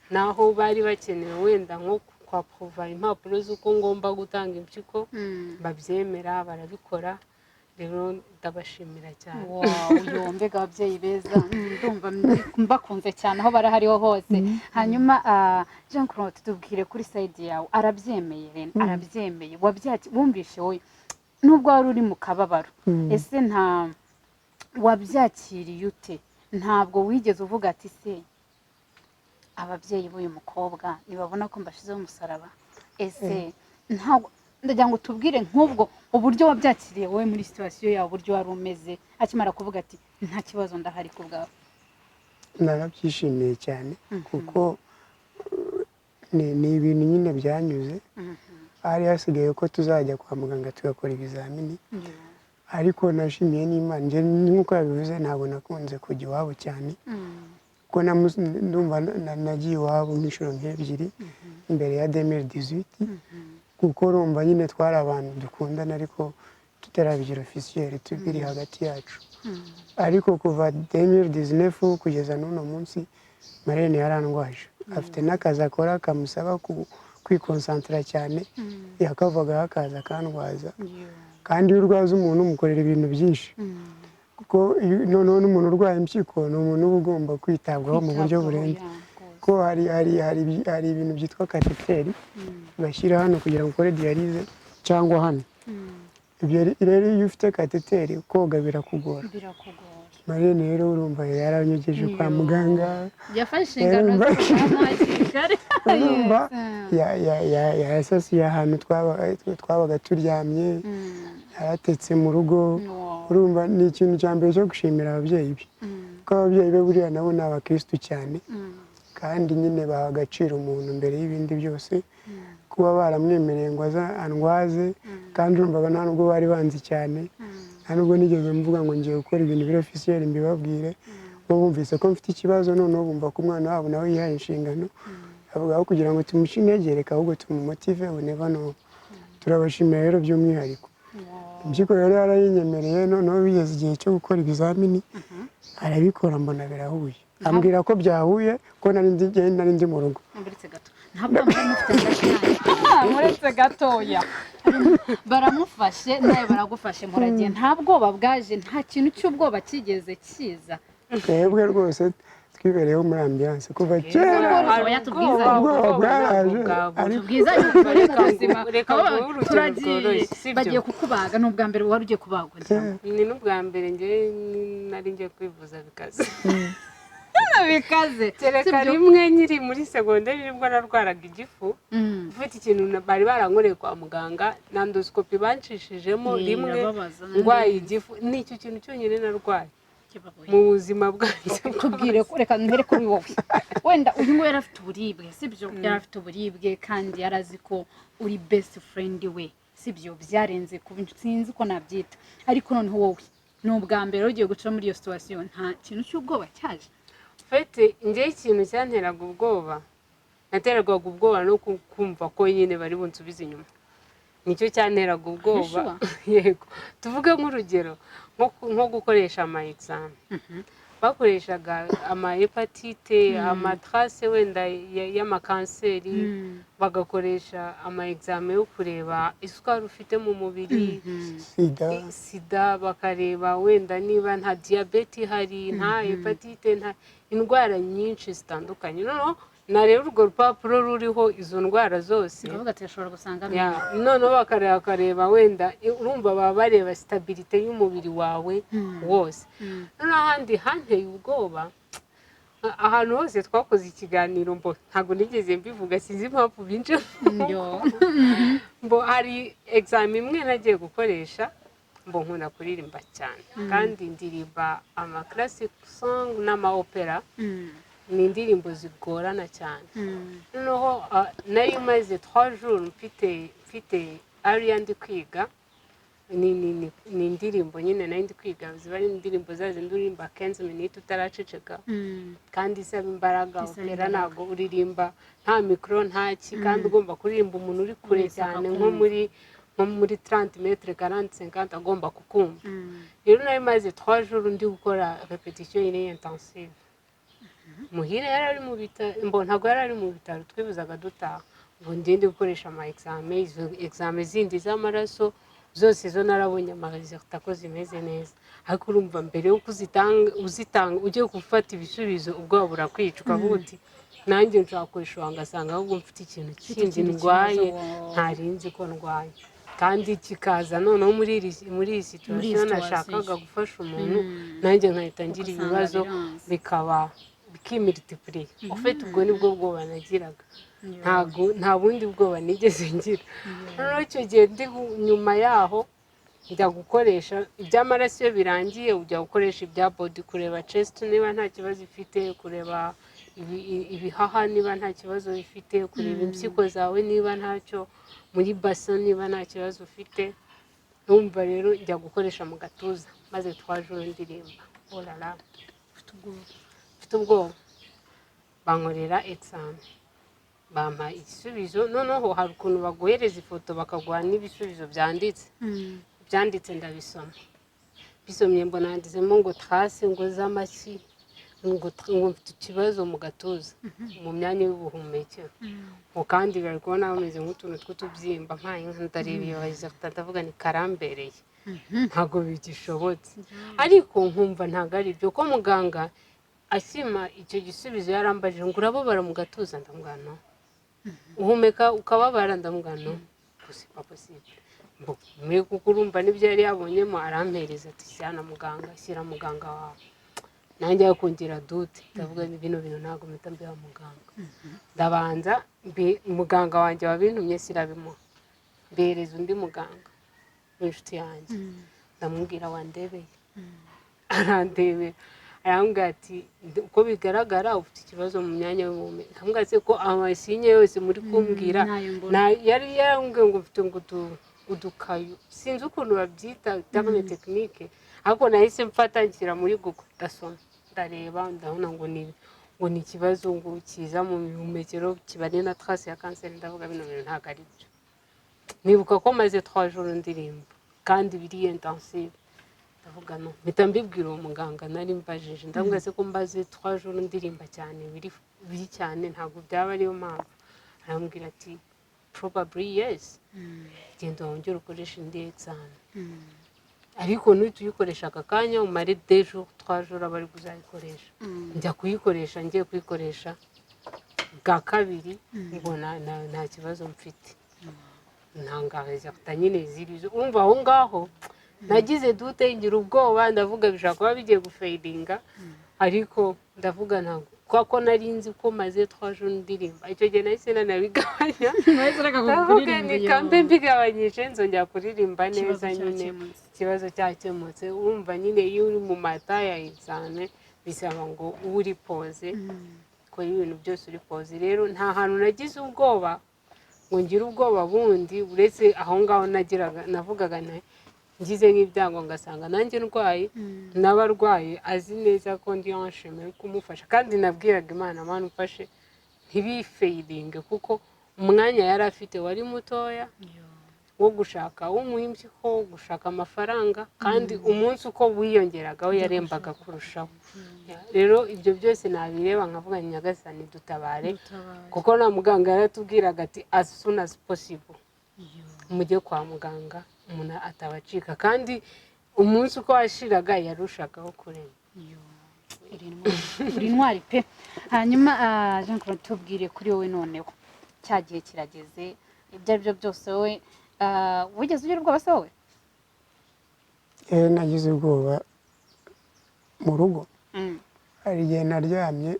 naho bari bakenewe wenda nko kwaprova impapuro z'uko ngomba gutanga impyiko, babyemera barabikora. Rero ndabashimira cyane. Wow, mbega ababyeyi beza, ndumva mbakunze cyane aho barahariho hose. Hanyuma Jean Claude, tubwire kuri side yawe, arabyemeye rero, arabyemeye, wumvishe wowe nubwo wari uri mu kababaro, ese nta wabyakiriye ute? Ntabwo wigeze uvuga ati se ababyeyi b'uyu mukobwa ntibabona ko mbashizeho umusaraba? Ese ntabwo, ndagira ngo tubwire nk'ubwo uburyo wabyakiriye wowe muri situation yawe, uburyo wari umeze akimara kuvuga ati nta kibazo ndahari ku bwawe. Narabyishimiye cyane, kuko ni ibintu nyine byanyuze. Hari hasigaye ko tuzajya kwa muganga tugakora ibizamini, ariko nashimiye n'Imana. Nk'uko yabivuze, ntabwo nakunze kujya iwabo cyane, kuko ndumva nagiye iwabo nk'inshuro nk'ebyiri mbere ya 2018, kuko urumva nyine twari abantu dukundana ariko tutarabigira officiel, biri hagati yacu. Ariko kuva 2019 kugeza n'uno munsi, Marene yarandwaje, afite n'akazi akora kamusaba kwikonsantara cyane, yakavagaho akaza akandwaza. Kandi iyo urwaza umuntu umukorera ibintu byinshi, kuko noneho n'umuntu urwaye impyiko ni umuntu uba ugomba kwitabwaho mu buryo burenze, ko hari hari hari hari ibintu byitwa cathéter bashyira hano kugira ngo ukore dialyse, cyangwa hano. Ibyo rero iyo ufite cathéter koga birakugora. Marene rero urumva yaranyogeje kwa muganga, yafashe inshingano hakiri kare, urumva yasasiye ahantu twabaga turyamye, yaratetse mu rugo. Urumva ni ikintu cya mbere cyo gushimira ababyeyi be, kuko ababyeyi be buriya nabo ni abakirisitu cyane, kandi nyine baha agaciro umuntu mbere y'ibindi byose, kuba baramwemereye ngo aze andwaze. Kandi urumva nta nubwo bari banzi cyane, nta nubwo nigeze mvuga ngo ngiye gukora ibintu biri officiel mbibabwire. Bo bumvise ko mfite ikibazo, noneho bumva ko umwana wabo nawe yihaye inshingano, bavuga aho kugira ngo tumuce intege reka ahubwo tumumotive, we never know. Turabashimira rero by'umwihariko. Impyiko rero yarayinyemereye, noneho bigeze igihe cyo gukora ibizamini arabikora, mbona birahuye, ambwira ko byahuye, ko nari ndi mu rugo. Muretse gato, ntabwo mwari mufite ndashaka, muretse gatoya, baramufashe nawe baragufashe, muragiye, nta bwoba bwaje, nta kintu cy'ubwoba kigeze kiza? Twebwe rwose twibereyeho muri ambiance kuva kera. Ubwoba bwaraje. Reka nguhe urugero rworoshye. Bagiye kukubaga, ni ubwa mbere wari ugiye kubagwa? Ni n'ubwa mbere njye nari ngiye kwivuza bikaze. Bikaze. Kereka rimwe nkiri muri segonderi nibwo narwaraga igifu, ufite ikintu bari barankoreye kwa muganga na endoscopy bancishijemo rimwe ndwaye igifu, nicyo kintu cyonyine narwaye mu buzima bwanjye. Tubwire, reka mbere kuri wowe, wenda uyu nguyu yari afite uburibwe, sibyo? Yari afite uburibwe kandi yari azi ko uri best friend we, sibyo? Byarenze, sinzi ko nabyita, ariko noneho wowe ni ubwa mbere ugiye guca muri iyo situation, nta kintu cy'ubwoba cyaje? Fete, njyewe ikintu cyanteraga ubwoba Naterwaga ubwoba no kumva ko nyine bari bunsubize inyuma, nicyo cyanteraga ubwoba. Yego, tuvuge nk'urugero nko gukoresha ama examen, bakoreshaga ama hépatite, ama trace wenda y'amakanseri, bagakoresha ama examen yo kureba isukari ufite mu mubiri, sida, sida, bakareba wenda niba nta diyabete ihari, nta hépatite, nta indwara nyinshi zitandukanye. Noneho nareba urwo rupapuro ruriho izo ndwara zose, Uravuga ati ashobora gusanga Ya, noneho bakareba wenda, urumva baba bareba stabilité y'umubiri wawe wose. Noneho ahandi hanteye ubwoba, ahantu hose twakoze ikiganiro, mbo ntabwo nigeze mbivuga, sinzi impamvu binjemo. Mbo hari examen imwe nagiye gukoresha. Mbo nkunda kuririmba cyane, kandi ndirimba ama classic song n'ama opera, ni indirimbo zigorana cyane. Noneho nari maze 3 jours mfite aria ndi kwiga, ni indirimbo nyine nari ndi kwiga, ziba ari indirimbo za zindi uririmba 15 minutes utaraceceka, kandi isaba imbaraga. Isaba Opera imbaraga. ntabwo uririmba nta mikoro, nta ki, kandi ugomba kuririmba umuntu uri kure Wese cyane, nko akakumva. muri 30 mètres, 40, 50, agomba kukumva. Rero nari maze 3 jours ndi gukora répétition iri intensive. Muhire yari ari mu bitaro, mbo ntabwo yari ari mu bitaro, twibuzaga dutaha ngo ngende gukoresha ama examen. Izo examen zindi z'amaraso zose zo narabonye ama résultats ko zimeze neza, ariko urumva mbere yo kuzitanga, uzitanga ugiye gufata ibisubizo, ubwoba burakwica, ukavuga uti nanjye nshobora kubishobora ngasanga ahubwo mfite ikintu kindi ikindi ndwaye kibazo. Ntari nzi ko ndwaye, kandi kikaza noneho muri iyi Muri iyi situation situation. nashakaga gufasha umuntu, nanjye nkahita ngira Ugasanga ibibazo, biranze. bikaba bikimultiplier. Ufite ubwo nibwo bwoba nagiraga, ntabwo nta bundi bwoba nigeze ngira. Noneho icyo gihe ndi nyuma yaho njya gukoresha iby'amaraso, iyo birangiye ujya gukoresha ibya body, kureba chest niba nta kibazo ifite, kureba ibihaha niba nta kibazo bifite, kureba impyiko zawe niba ntacyo, muri bassin niba nta kibazo ufite. Numva rero njya gukoresha mu gatuza, maze 3 jours ndirimba, olala, Ufite ubwoba. Mfite ubwoba. Bankorera examen, bampa igisubizo. Noneho hari ukuntu baguhereza ifoto, bakaguha n'ibisubizo byanditse. Byanditse ndabisoma, bisomye mbona handitsemo ngo trace ngo z'amashyi, ngo mfite ikibazo mu gatuza, mu myanya y'ubuhumekero, ngo kandi bari kubona bameze nk'utuntu tw'utubyimba. Mpaye nka ndareba iyo résultat, ndavuga ni karambereye, ntabwo bigishobotse. Ariko nkumva ntabwo ari byo, ko muganga akima icyo gisubizo yarambajije ngo urababara mu gatuza? Ndamubwira no. Uhumeka ukababara? Ndamubwira no. Gusa pas possible. Mbe kuko urumva n'ibyo yari yabonyemo, arampereza ati shyira muganga, shyira muganga wawe. Nanjye yakongera doute, ndavuga nti bino bintu ntabwo mpita mbiha muganga, ndabanza muganga wanjye wabintumye sirabimuha, mbihereza undi muganga w'inshuti yanjye. Ndamubwira wandebeye, arandebera, arambwira ati uko bigaragara ufite ikibazo mu myanya y'ubuhumekero. Ndamubwira se ko amasinye yose muri kumbwira Ntayo mbona. Yari yarambwiye ngo mfite ngo udukayu, sinzi ukuntu babyita terme technique, ariko nahise mfata nshyira muri Google, ndasoma, ndareba, ndabona ngo ni ikibazo ngo kiza mu mihumekero, kiba ari na trace ya kanseri. Ndavuga bino bintu ntabwo ari byo. Nibuka ko maze 3 jours ndirimba kandi biri intensive, ndavuga no mpita mbibwira uwo muganga nari mbajije. Ndavuga se ko mbaze 3 jours ndirimba cyane biri biri cyane, ntabwo byaba ariyo mpamvu? Arambwira ati probably yes, genda wongere ukoreshe indi examen, ariko nuhita uyikoresha aka kanya, umare 2 jours, 3 jours aba ari kuzayikoresha. Njya kuyikoresha, ngiye kuyikoresha bwa kabiri mbona nta kibazo mfite, ntanga résultat nyine zirizo. Urumva aho ngaho nagize doute, ngira ubwoba, ndavuga bishobora kuba bigiye gufailinga, ariko ndavuga ntabwo, kubera ko nari nzi ko maze 3 jours ndirimba. Icyo gihe nahise nanabigabanya, ndavuga ni kambe mbigabanyije nzongera kuririmba Ikibazo neza nyine. Cyakemutse. Ikibazo cyakemutse. Urumva nyine iyo uri mu mata ya examen bisaba ngo ube uri posé, ukora ibintu byose uri posé. Rero nta hantu nagize ubwoba ngo ngire ubwoba bundi uretse aho ngaho nagiraga, navugaga nti ngize nk'ibyago ngasanga nanjye ndwaye, n'abarwayi azi neza ko ndi en chemin yo kumufasha. Kandi nabwiraga Imana, Mana umfashe. Ntibifeyiringe, kuko umwanya yari afite wari mutoya wo gushaka umuha impyiko, wo gushaka amafaranga, kandi umunsi uko wiyongeragaho yarembaga kurushaho. Rero ibyo byose nabireba nkavuga: "Nyagasani, dutabare," kuko na muganga yaratubwiraga ati: "As soon as possible mujye kwa muganga, umuntu atabacika." Kandi umunsi uko washiraga yarushagaho kuremba. Uri intwari pe. Hanyuma Jean Claude, tubwire kuri wowe noneho. Cya gihe kirageze, ibyo ari byo byose wowe wigeze ugira ubwoba se wowe? Nagize ubwoba mu rugo. Hari igihe naryamye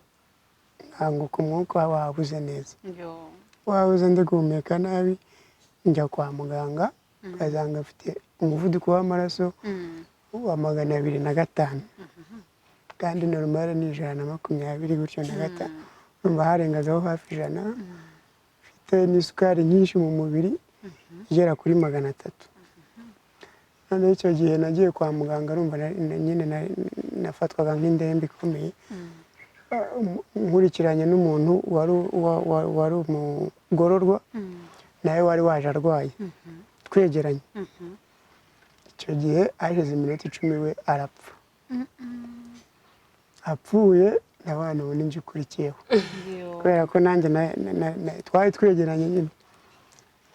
nkanguka umwuka wabuze neza, wabuze, ndi guhumeka nabi, njya kwa muganga basanga mfite umuvuduko w'amaraso wa 205, kandi normal ni 125 gutyo na gatanu. Urumva harengagaho hafi 100. Mfite n'isukari nyinshi mu mubiri igera kuri 300. Noneho icyo gihe nagiye kwa muganga, urumva nyine nafatwaga nk'indembe ikomeye. Nkurikiranye n'umuntu wari umugororwa nawe wari waje arwaye, twegeranye. Icyo gihe hashize iminota 10 we arapfa. Apfuye, ndabona ubu ninjye ukurikiyeho, kubera ko nanjye twari twegeranye nyine.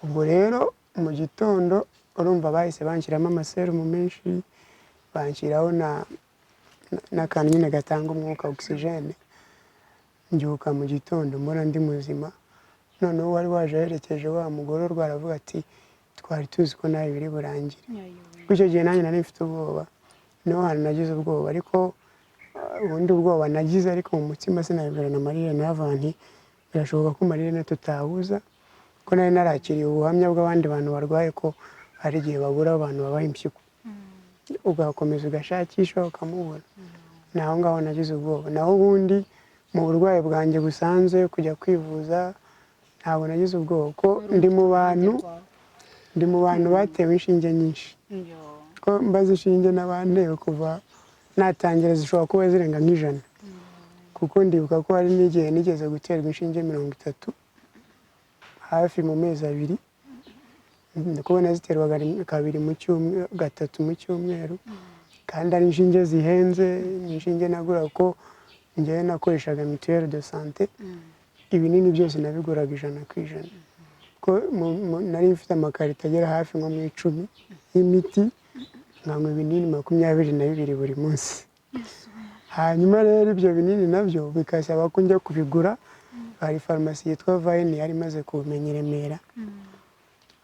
Ubwo rero mu gitondo urumva bahise banshyiramo amaserumu menshi, banshyiraho n'akantu nyine gatanga umwuka, oxygène. Mbyuka mu gitondo mbona ndi muzima. Noneho uwari waje aherekeje wa mugororwa aravuga ati: "Twari tuzi ko nawe biri burangire." Kuko icyo gihe nanjye nari mfite ubwoba, niho hantu nagize ubwoba. Ariko ubundi ubwoba nagize, ariko mu mutima sinabibwira na Marire, naravuga nti: "Birashoboka ko Marire tutahuza," ko nari narakiriye ubuhamya bw'abandi bantu barwaye, ko hari igihe babura abantu babaha impyiko, ugakomeza ugashakisha ukamubura. Ni aho ngaho nagize ubwoba. Naho ubundi mu burwayi bwanjye busanzwe, kujya kwivuza, ntabwo nagize ubwoba, ko ndi mu bantu batewe inshinge nyinshi, ko mbaze inshinge n'abantewe kuva natangira zishobora kuba zirenga nk'ijana, kuko ndibuka ko hari n'igihe nigeze guterwa inshinge 30 hafi mu mezi 2. Ndi kubona ziterwaga kabiri mu cyumweru, gatatu mu cyumweru, kandi ari inshinge zihenze. Ni inshinge nagura ko njyewe nakoreshaga mutuelle de santé. Ibinini byose nabiguraga 100%, ko nari mfite amakarito agera hafi nko mu 10 y'imiti, nkanywa ibinini 22 buri munsi. Hanyuma rero ibyo binini nabyo bikasaba ko njya kubigura. Hari farumasi yitwa Vayini yari imaze kumenya i Remera.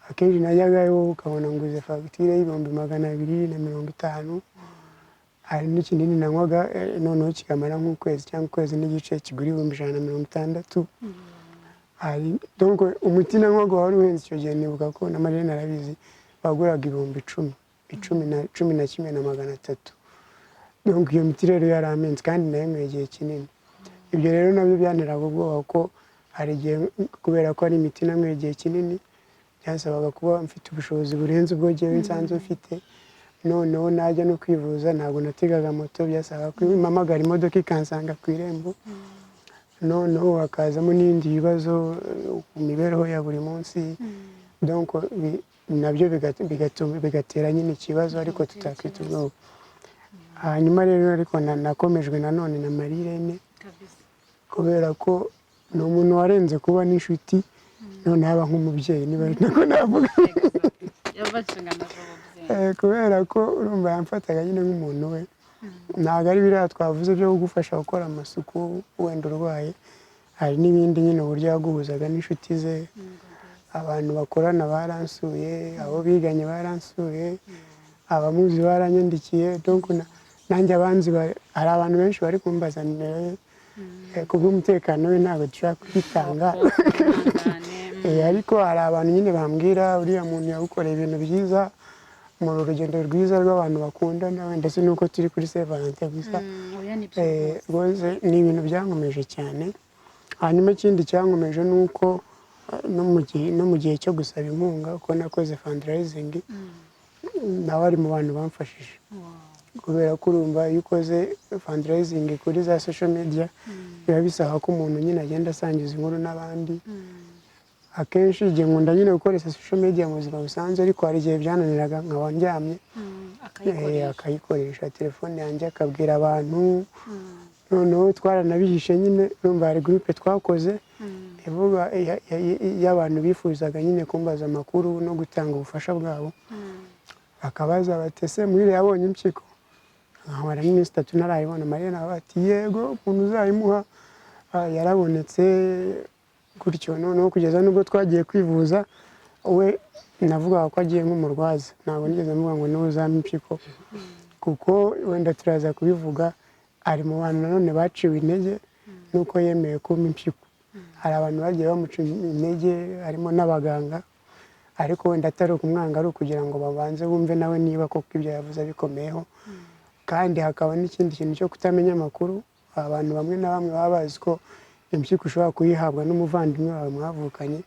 Akenshi najyagayo ukabona nguze fagitire y'250,000. Hari n'ikinini nanywaga noneho kikamara nk'ukwezi cyangwa ukwezi n'igice, kigura 160,000. Hari donc umuti nanywaga wari uhenze icyo gihe, nibuka ko na Mariya narabizi, waguraga 10,000, icumi na 11,300. Donc iyo miti rero yari amenze, kandi nayinyweye igihe kinini. Ibyo rero nabyo byanteraga ubwoba, ko hari igihe, kubera ko ari imiti nanyweye igihe kinini, byansabaga kuba mfite ubushobozi burenze ubwo jyewe nsanzwe mfite. Noneho najya no kwivuza, ntabwo nategaga moto, byasabaga ko mpamagara imodoka ikansanga ku irembo. Noneho hakazamo n'ibindi bibazo ku mibereho ya buri munsi. Donc nabyo bigatera nyine ikibazo, ariko tutakwita ubwoba. Hanyuma rero ariko nakomejwe nanone na Marirene, kubera ko ni umuntu warenze kuba n'inshuti, none aba nk'umubyeyi, niba ari nako navuga. Yaba inshingano z'ububyeyi. Kubera ko urumva yamfataga nyine nk'umuntu we. Ntabwo ari biriya twavuze byo kugufasha gukora amasuku wenda urwaye, hari n'ibindi nyine, uburyo yaguhuzaga n'inshuti ze. Abantu bakorana baransuye, abo biganye baransuye, abamuzi baranyandikiye. Donc nanjye abanzi hari abantu benshi bari kumbaza nimero ye. Kubw'umutekano we ntabwo dushobora kuyitanga. Ariko hari abantu nyine bambwira: "Uriya muntu yagukoreye ibintu byiza mu rugendo rwiza rw'abantu bakundana." Wenda si nuko turi kuri Saint Valentin gusa. Oya, ni byo. Rwose ni ibintu byankomeje cyane. Hanyuma ikindi cyankomeje ni uko no mu gihe cyo gusaba inkunga, kuko nakoze fundraising, nawe ari mu bantu bamfashije. Kubera ko urumva iyo ukoze fundraising kuri za social media, biba bisaba ko umuntu nyine agenda asangiza inkuru n'abandi. Akenshi igihe nkunda nyine gukoresha social media mu buzima busanzwe, ariko hari igihe byananiraga nkaba ndyamye. Akayikoresha. Akayikoresha telefone yanjye, akabwira abantu. Noneho twaranabihishe nyine. Urumva hari groupe twakoze ivuga y'abantu bifuzaga nyine kumbaza amakuru no gutanga ubufasha bwabo, bakabaza bati: "Ese Muhire yabonye impyiko?" Nkamara n'iminsi 3 ntarayibona. Mariya nawe ati: "Yego, umuntu uzayimuha yarabonetse." Gutyo noneho kugeza n'ubwo twagiye kwivuza, we navugaga ko agiye nk'umurwaza. Ntabwo nigeze mvuga ngo niwe uzampa impyiko, kuko wenda turaza kubivuga, ari mu bantu nanone baciwe intege nuko yemeye kumpa impyiko. Hari abantu bagiye bamuca intege, harimo n'abaganga, ariko wenda atari ukumwanga, ari ukugira ngo babanze bumve nawe niba koko ibyo yavuze bikomeyeho. Kandi hakaba n'ikindi kintu cyo kutamenya amakuru. Abantu bamwe na bamwe baba bazi ko impyiko ushobora kuyihabwa n'umuvandimwe wawe mwavukanye,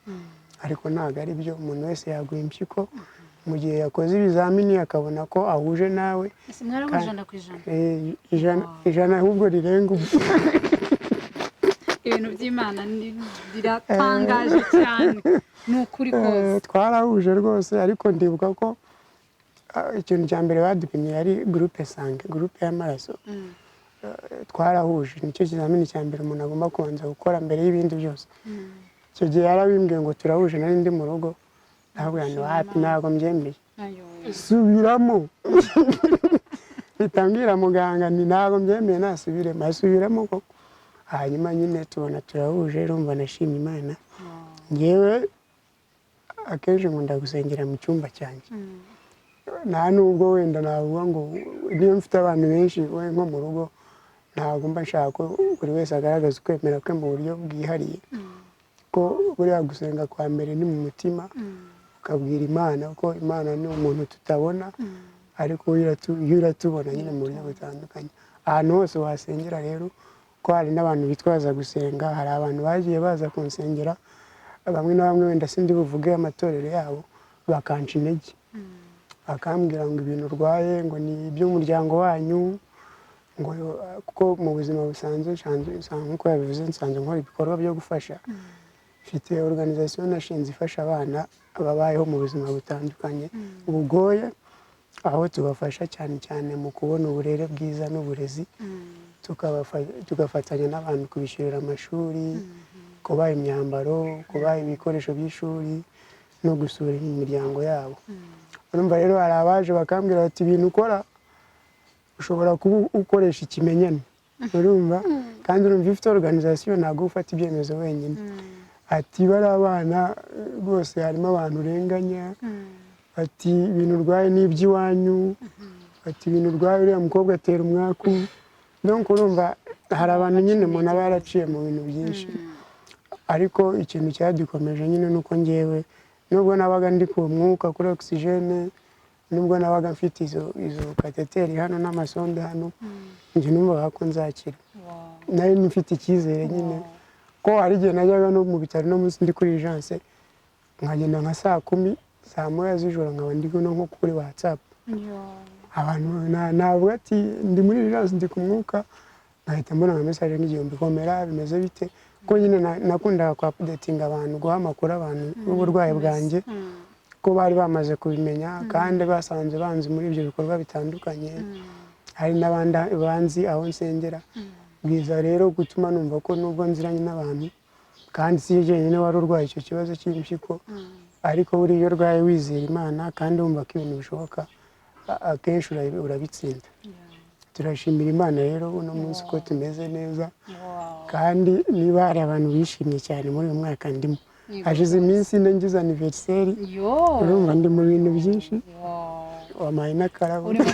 ariko ntabwo ari byo. Umuntu wese yaguha impyiko mu gihe yakoze ibizamini akabona ko ahuje nawe. Ese mwarabona 100%? 100 ahubwo rirenga ubu. Ibintu by'Imana biratangaje cyane, ni ukuri kose. Twarahuje rwose, ariko ndibuka ko ikintu cya mbere badupimye yari groupe sanguin, groupe y'amaraso. Twarahuje, nicyo kizamini cya mbere umuntu agomba kubanza gukora mbere y'ibindi byose. Icyo gihe yarabimbwiye ngo turahuje, nari ndi mu rugo, ndababwira ngo wapi, ntabwo mbyemeye. Ayo. Subiramo. Mpita muganga nti: "Ntabwo mbyemeye, nasubiremo." Asubiramo koko, hanyuma nyine tubona turahuje. Urumva nashimye Imana. Ngewe akenshi nkunda gusengera mu cyumba cyanjye. Nta nubwo wenda navuga ngo niyo mfite abantu benshi, we nko mu rugo ntabwo mba nshaka ko buri wese agaragaza ukwemera kwe mu buryo bwihariye, ko buriya gusenga kwa mbere ni mu mutima, ukabwira Imana, ko Imana ni umuntu tutabona, ariko yo iratubona nyine mu buryo butandukanye. Ahantu hose wasengera rero, ko hari n'abantu bitwaza gusenga, hari abantu bagiye baza kunsengera, bamwe na bamwe wenda sindi buvuge amatorero yabo, bakanca intege, bakambwira ngo ibintu urwaye ngo ni iby'umuryango wanyu, ngo kuko mu buzima busanzwe nsanzwe, nk'uko yabivuze, nsanzwe nkora ibikorwa byo gufasha. Mfite organisation nashinze ifasha abana babayeho mu buzima butandukanye bugoye, aho tubafasha cyane cyane mu kubona uburere bwiza n'uburezi, tugafatanya n'abantu kubishyurira amashuri, kubaha imyambaro, kubaha ibikoresho by'ishuri no gusura imiryango yabo. Urumva rero hari abaje bakambwira bati: "Ibintu ukora ushobora kuba ukoresha ikimenyane." Urumva kandi, urumva iyo ufite organisation ntabwo uba ufata ibyemezo wenyine. Ati: "Bari abana rwose harimo abantu urenganya." Ati: "Ibintu urwaye ni iby'iwanyu." Ati: "Ibintu urwaye, uriya mukobwa atera umwaku." Donc urumva hari abantu nyine umuntu aba yaraciye mu bintu byinshi, ariko ikintu cyadukomeje nyine ni uko ngewe nubwo nabaga ndi ku mwuka, kuri oxygène, nubwo nabaga mfite izo cathéter hano n'amasonde hano, njye numvaga ko nzakira. Nari mfite icyizere nyine, ko hari igihe najyaga no mu bitaro no munsi ndi kuri urgence, nkagenda nka saa 10, saa 1 z'ijoro, nkaba ndi no nko kuri WhatsApp. Abantu navuga ati ndi muri urgence, ndi ku mwuka, nkahita mbona nka message nk'igihumbi: "Komera, bimeze bite?" Ko nyine nakundaga kwa updatinga abantu, guha amakuru abantu b'uburwayi bwanjye, ko bari bamaze kubimenya kandi basanze banzi muri ibyo bikorwa bitandukanye, hari n'abandi banzi aho nsengera. Bwiza rero gutuma numva ko nubwo nziranye n'abantu, kandi si jyenyine wari urwaye icyo kibazo cy'impyiko, ariko buriya iyo urwaye wizera Imana kandi wumva ko ibintu bishoboka, akenshi urabitsinda. Turashimira Imana rero uno munsi ko tumeze neza. Kandi niba hari abantu bishimye cyane muri uyu mwaka ndimo, hashize iminsi 4 ngize anniversaire. Yo. Urumva ndi mu bintu byinshi. Wampaye n'akarabo. Uri mu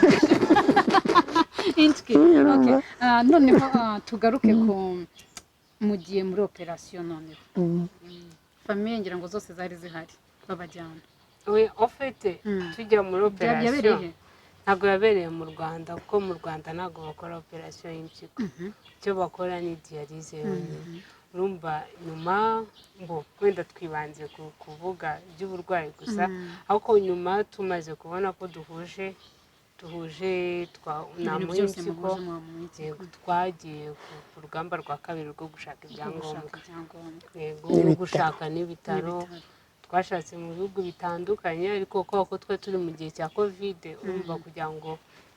Intwi. Okay. Noneho tugaruke ku mugiye muri operasiyo noneho. Famille ngira ngo zose zari zihari, babajyana. We, en fait, tujya muri Yabereye operasiyo he? Ntabwo yabereye mu Rwanda, kuko mu Rwanda ntabwo bakora operasiyo y'impyiko. Icyo bakora ni dialyse yonyine. Urumva nyuma ngo wenda twibanze ku kuvuga iby'uburwayi gusa, ariko nyuma tumaze kubona ko duhuje Duhuje Ibintu namuha byose impyiko. Muhuje mu impyiko. Yego, twagiye ku rugamba rwa kabiri rwo gushaka Rwo ibyangombwa. Gushaka ibyangombwa. Yego, no N'ibitaro. Gushaka n'ibitaro. N'ibitaro. Twashatse mu bihugu bitandukanye, ariko kubera ko twari turi mu gihe cya COVID, urumva kugira ngo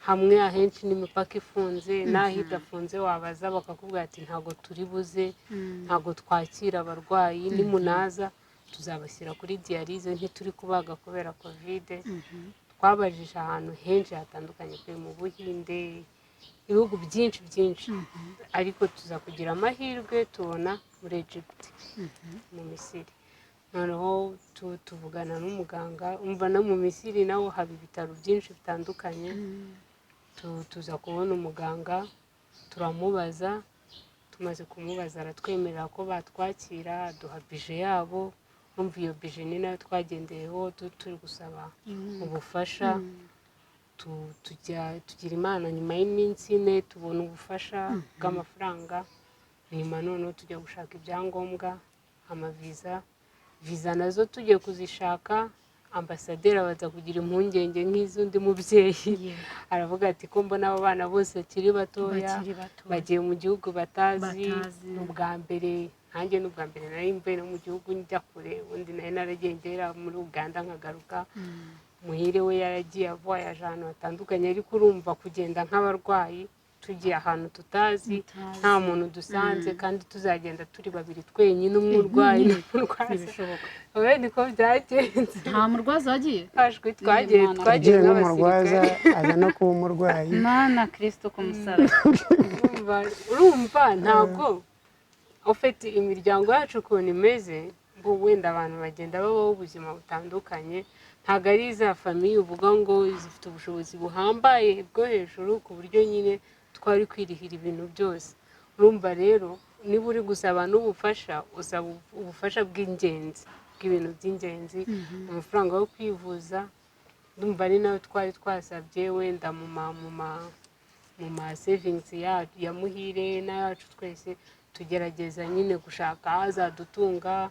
hamwe ahenshi n'imipaka ifunze, n'aho idafunze wabaza bakakubwira ati ntabwo turi buze, ntabwo twakira abarwayi, nimunaza tuzabashyira kuri dialyse, ntituri kubaga kubera COVID. Twabajije ahantu henshi hatandukanye pe, mu Buhinde, ibihugu byinshi byinshi, ariko tuza kugira amahirwe tubona muri Egypt, mu Misiri. Noneho tuvugana n'umuganga. Umva, no mu Misiri naho haba ibitaro byinshi bitandukanye. Tuza kubona umuganga, turamubaza. Tumaze kumubaza aratwemerera ko batwakira, aduha budget yabo. Urumva iyo budget ni nayo twagendeyeho turi gusaba ubufasha. Tujya tugira Imana, nyuma y'iminsi 4 tubona ubufasha bw'amafaranga. Nyuma noneho tujya gushaka ibyangombwa, amaviza. Viza nazo tugiye kuzishaka, ambasaderi abanza kugira impungenge nk'iz'undi mubyeyi. Aravuga ati ko mbona abo bana bose bakiri batoya, Bakiri bato. Bagiye mu gihugu batazi. Batazi. Ni ubwa mbere, nkanjye ni ubwa mbere nari mvuye no mu gihugu njya kure. Ubundi nari naragiye ngera muri Uganda nkagaruka. Muhire we yaragiye avoyaje ahantu hatandukanye, ariko urumva kugenda nk'abarwayi tugiye ahantu tutazi, Mutazi. Nta muntu dusanze, kandi tuzagenda turi babiri twenyine, umwe urwaye n'umurwaza. Ntibishoboka. Wowe niko byagenze. Nta murwaza wagiye? Hashwe twagiye Imana. twagiye Yagiye nk'umurwaza, nk'abasirikare. Aza no kuba umurwayi. Mana, Kirisito ku musaraba. Urumva ntabwo ufite imiryango yacu ukuntu imeze, ngo wenda abantu bagenda babaho ubuzima butandukanye. Ntabwo ari za famille uvuga ngo zifite ubushobozi buhambaye bwo hejuru ku buryo nyine twari kwirihira ibintu byose. Urumva rero, niba uri gusaba n'ubufasha, usaba ubufasha bw'ingenzi, bw'ibintu by'ingenzi, amafaranga yo kwivuza. Ndumva ari nayo twari twasabye wenda mu ma savings ya Muhire n'ayacu twese, tugerageza nyine gushaka azadutunga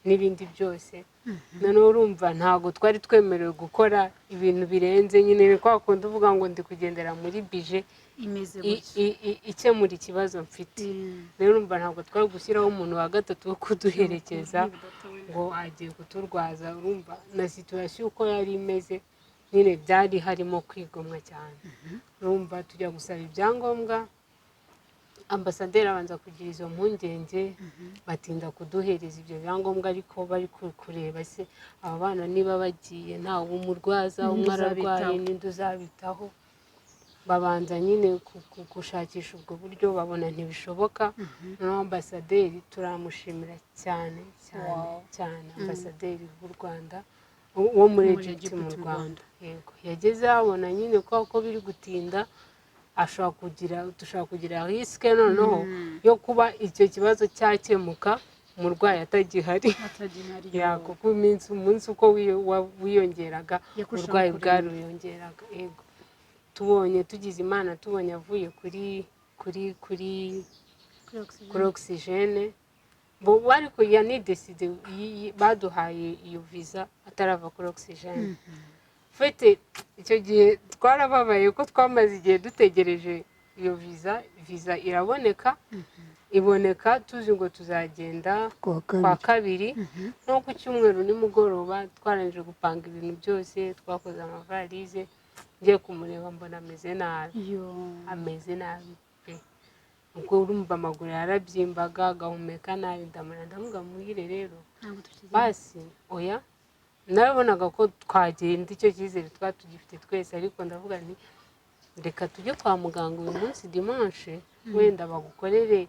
n'ibindi byose. Noneho urumva ntabwo twari twemerewe gukora ibintu birenze nyine. Ni kwa kundi uvuga ngo ndi kugendera muri budget Imeze gutya. Ikemura ikibazo mfite. Rero urumva ntabwo twari gushyiraho umuntu wa gatatu wo kuduherekeza ngo agiye kuturwaza. Urumva na situation uko yari imeze nyine, byari harimo kwigomwa cyane. Urumva tujya gusaba ibyangombwa, ambasaderi abanza kugira izo mpungenge, batinda kuduhereza ibyo byangombwa, ariko bari kureba se aba bana niba bagiye ntawe umurwaza, Ninde umwe ararwaye, uzabitaho? Ninde uzabitaho? Babanza nyine gushakisha ubwo buryo, babona ntibishoboka. Noneho ambasaderi turamushimira cyane cyane cyane, ambasaderi w'u Rwanda wo muri Muri Egypt Egypt mu mu Rwanda. Yego, yageze abona nyine ko biri gutinda, ashobora kugira, dushobora kugira risque noneho yo kuba icyo kibazo cyakemuka umurwayi atagihari. Atagihari. Ya, kuko iminsi, umunsi uko wiyongeraga, Yakurushaho uburwayi kuremba. bwariyongeraga. Yego, tubonye, tugize Imana tubonye avuye kuri Kuri oxygen. Kuri oxygène bo, ariko yanidécidé, baduhaye iyo visa atarava kuri oxygène. Fete icyo gihe twarababaye ko twamaze igihe dutegereje iyo visa. Visa iraboneka, iboneka tuzi ngo tuzagenda Kuwa kwa kabiri. Kabiri, nko ku cyumweru nimugoroba, twarangije gupanga ibintu byose, twakoze amavalize. Ngiye kumureba mbona ameze nabi. Yo. Ameze nabi pe. Ubwo urumva amaguru yarabyimbaga, agahumeka nabi. Ndamura, ndamuga muhire rero, Ntabwo tukigenda. Basi oya, nabonaga ko twagenda, icyo cyizere twari tugifite twese, ariko ndavuga nti reka tujye kwa muganga uyu munsi dimanche, wenda bagukorere,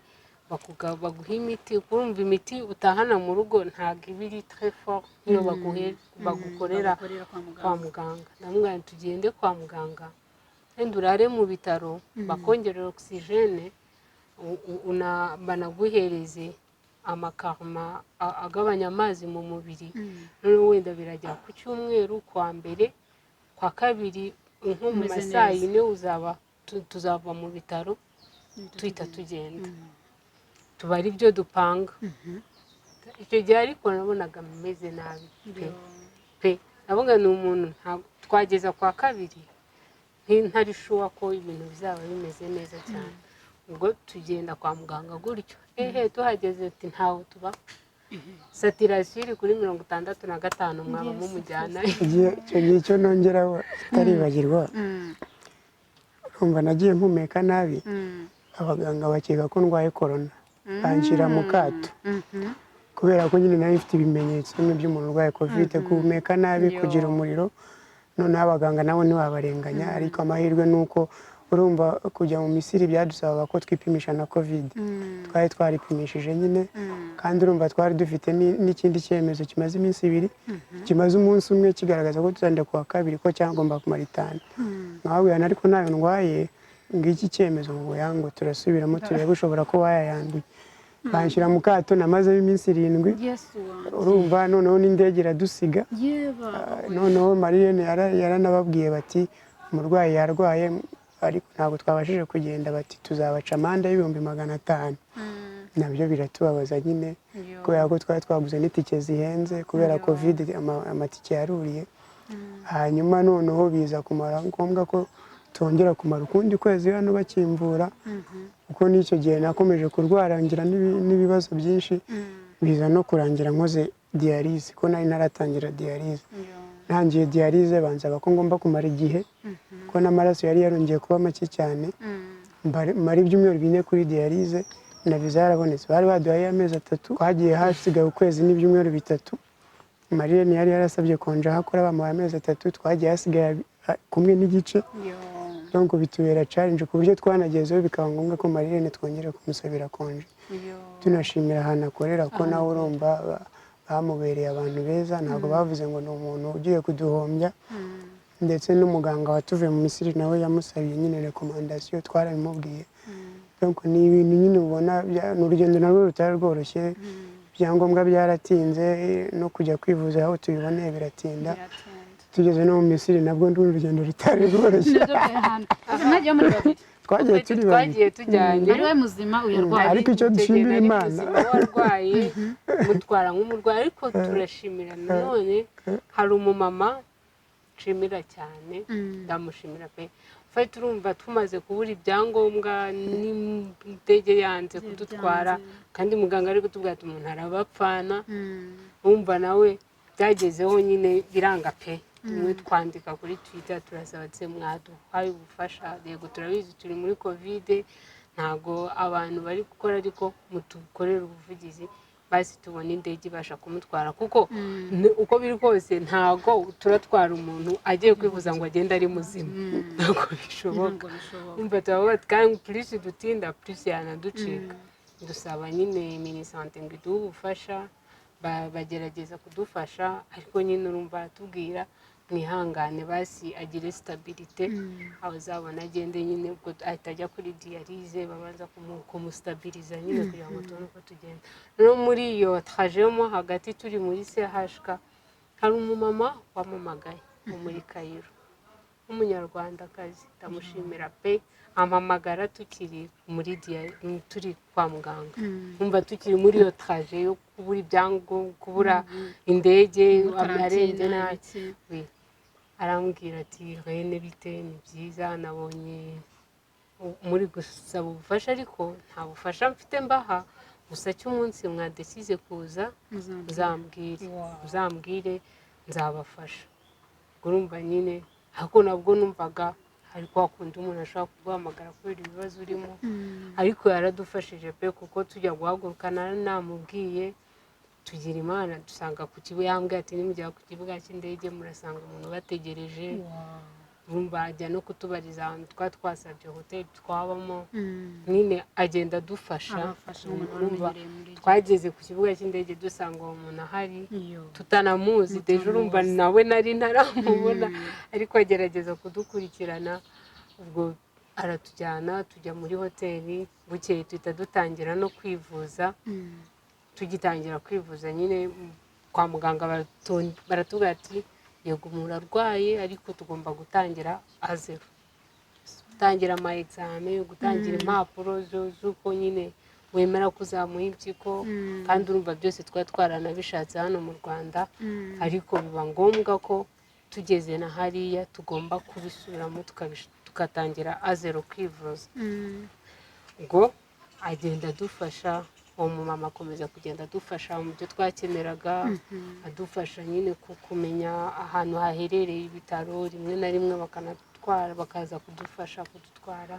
baguhe imiti. Urumva imiti utahana mu rugo ntabwo iba iri très fort nk'iyo bagukorera Bagukorera kwa kwa muganga. Muganga. Ndamubwira nti tugende kwa muganga, wenda urare mu bitaro, bakongerera oxygène, banaguhereze amakarma agabanya amazi mu mubiri. Noneho wenda birajya ku cyumweru, kwa mbere, kwa kabiri, nko mu Umeze ma saa neza. 4 uzaba tuzava mu bitaro, tuhita tugenda. Tuba ari byo dupanga icyo gihe, ariko nabonaga meze nabi pe. Yo. Pe, naboga ni umuntu, ntabwo twageza kwa kabiri. Ntari sure ko ibintu bizaba bimeze neza cyane. Ubwo tugenda kwa muganga gutyo, ehe, tuhageze ati ntawe tuba, saturation iri kuri 65, mwaba mumujyana. Icyo gihe icyo nongeraho ataribagirwa, urumva nagiye mpumeka nabi, abaganga bakeka ko ndwaye korona, banshyira mu kato kubera ko nyine nari mfite ibimenyetso bimwe by'umuntu urwaye COVID, guhumeka nabi, kugira umuriro. Noneho abaganga nabo ntiwabarenganya, ariko amahirwe ni uko urumva kujya mu Misiri byadusabaga ko twipimisha na COVID. Twari twaripimishije nyine, kandi urumva twari dufite n'ikindi cyemezo kimaze iminsi 2, kimaze umunsi umwe, kigaragaza ko tuzagenda ku wa kabiri, ko cyagomba kumara 5. Nkababwira ariko ntayo ndwaye, ngiki cyemezo, ngo yango turasubiramo turebe, ushobora kuba wayayanduye. Banshyira mu kato, namazemo iminsi 7. Yesu wanjye! Urumva noneho n'indege iradusiga. Yeba! Noneho Mariyene yaranababwiye bati umurwayi yarwaye, ariko ntabwo twabashije kugenda, bati tuzabaca amande y'500,000. Nabyo biratubabaza nyine, kubera ko twari twaguze n'itike zihenze kubera COVID, amatike yaruriye. Hanyuma noneho biza kumara ngombwa ko tongera kumara ukundi kwezi hano bakimvura, kuko n'icyo gihe nakomeje kurwara, ngira n'ibibazo byinshi, biza no kurangira nkoze dialyse, ko nari naratangira dialyse. Ntangiye dialyse bansaba ko ngomba kumara igihe, ko n'amaraso yari yarongeye kuba make cyane. Mara ibyumweru 4 kuri dialyse, na viza yarabonetse. Bari baduhaye amezi 3, twagiye hasigaye ukwezi n'ibyumweru 3. Mariyene yari yarasabye congé aho akora, bamuhaye amezi 3, twagiye hasigaye kumwe n'igice. Donc bitubera challenge, ku buryo twanagezeho bikaba ngombwa ko Mariyene twongera kumusabira congé. Tunashimira ahantu akorera, ko nawe urumva bamubereye abantu beza, ntabwo bavuze ngo ni umuntu ugiye kuduhombya. Ndetse n'umuganga watuvuye mu Misiri nawe yamusabiye nyine recommandation, twarabimubwiye. Donc ni ibintu nyine ubona ni urugendo narwo rutari rworoshye, ibyangombwa byaratinze, no kujya kwivuza aho tubiboneye biratinda. Biratinda. Tugeze no mu Misiri nabwo ndi urugendo rutari rworoshye. Nabyo ahantu mwagiye muri babiri? Twagiye turi babiri. Twagiye tujyanye. Ari we muzima, uyarwaye. Ariko icyo dushimira Nari Imana, muzima, warwaye mutwara nk'umurwayi, ariko turashimira nanone hari umumama nshimira cyane, ndamushimira pe. Fati urumva tumaze kubura ibyangombwa n'indege yanze kudutwara, kandi muganga ari kutubwira ati umuntu arabapfana, wumva nawe byagezeho nyine biranga pe. Tumwe twandika kuri Twitter, turasaba ati mwaduhaye ubufasha, yego turabizi turi muri COVID, ntabwo abantu bari gukora, ariko mutukorere ubuvugizi basi tubone indege ibasha kumutwara, kuko uko biri kose ntabwo turatwara umuntu agiye kwivuza ngo agende ari muzima, ntabwo bishoboka. Ntabwo bishoboka. Umva turavuga ati kandi plus dutinda plus yanaducika. Dusaba nyine MINISANTE ngo iduhe ubufasha, bagerageza kudufasha, ariko nyine urumva aratubwira mwihangane basi agire stabilité, azabona agende nyine. Ubwo ahita ajya kuri dialyse, babanza kumustabiriza nyine kugira ngo tubone uko tugenda. No muri iyo trajet yo mo hagati turi muri CHK, hari umumama wamamagaye wo muri Kayiro w'umunyarwandakazi, ndamushimira pe. Ampamagara tukiri muri turi kwa muganga, umva tukiri muri iyo trajet yo kubura ibyangombwa, kubura indege, arembye nabi. We arambwira ati rene bite, ni byiza, nabonye muri gusaba ubufasha, ariko nta bufasha mfite mbaha, gusa cy'umunsi mwadesize kuza uzambwire, uzambwire nzabafasha. Ubwo urumva nyine ariko nabwo numvaga hari kwa kundi umuntu ashobora kuguhamagara kubera ibibazo urimo, ariko yaradufashije pe, kuko tujya guhaguruka nari namubwiye, tugira Imana dusanga ku kibuga, yambwiye ati nimugera ku kibuga cy'indege murasanga umuntu ubategereje. Urumva ajya no kutubariza ahantu twari twasabye hoteli twabamo, nyine agenda adufasha. Abafasha, umuntu wari Urumva umenyereye muri ibyo. twageze ku kibuga cy'indege dusanga uwo muntu ahari Iyo. tutanamuzi déjà, urumva nawe nari ntaramubona, ariko agerageza kudukurikirana. Ubwo aratujyana tujya muri hoteli, bukeye tuhita dutangira no kwivuza. Tugitangira kwivuza nyine kwa muganga baratubwira ati yego umuntu arwaye, ariko tugomba gutangira à zéro, gutangira ama examen, gutangira impapuro z'uko nyine wemera kuzamuha impyiko. Kandi urumva byose twari twaranabishatse hano mu Rwanda, ariko biba ngombwa ko tugeze na hariya tugomba kubisubiramo. tugatangira à zéro kwivuza. Ubwo agenda adufasha, uwo mumama akomeza kugenda adufasha mu byo twakeneraga, adufasha nyine kumenya ahantu haherereye ibitaro, rimwe na rimwe bakanatwara, bakaza kudufasha kudutwara.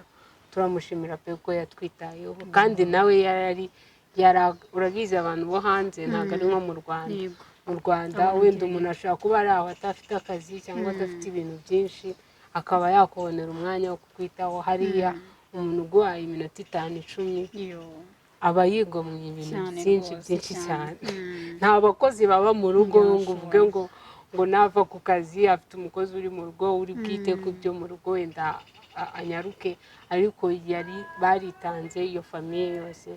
Turamushimira pe ko yatwitayeho, kandi nawe yari urabizi, abantu bo hanze ntabwo ari nko mu Rwanda. Mu Rwanda wenda umuntu ashobora kuba ari aho adafite akazi cyangwa adafite ibintu byinshi, akaba yakubonera umwanya wo kukwitaho. Hariya umuntu uguhaye iminota 5, 10, aba yigomwe ibintu byinshi, byinshi cyane. Nta bakozi baba mu rugo ngo uvuge ngo nava ku kazi afite umukozi uri mu rugo uri bwite ku byo mu rugo, wenda anyaruke. Ariko yari baritanze, iyo famille yose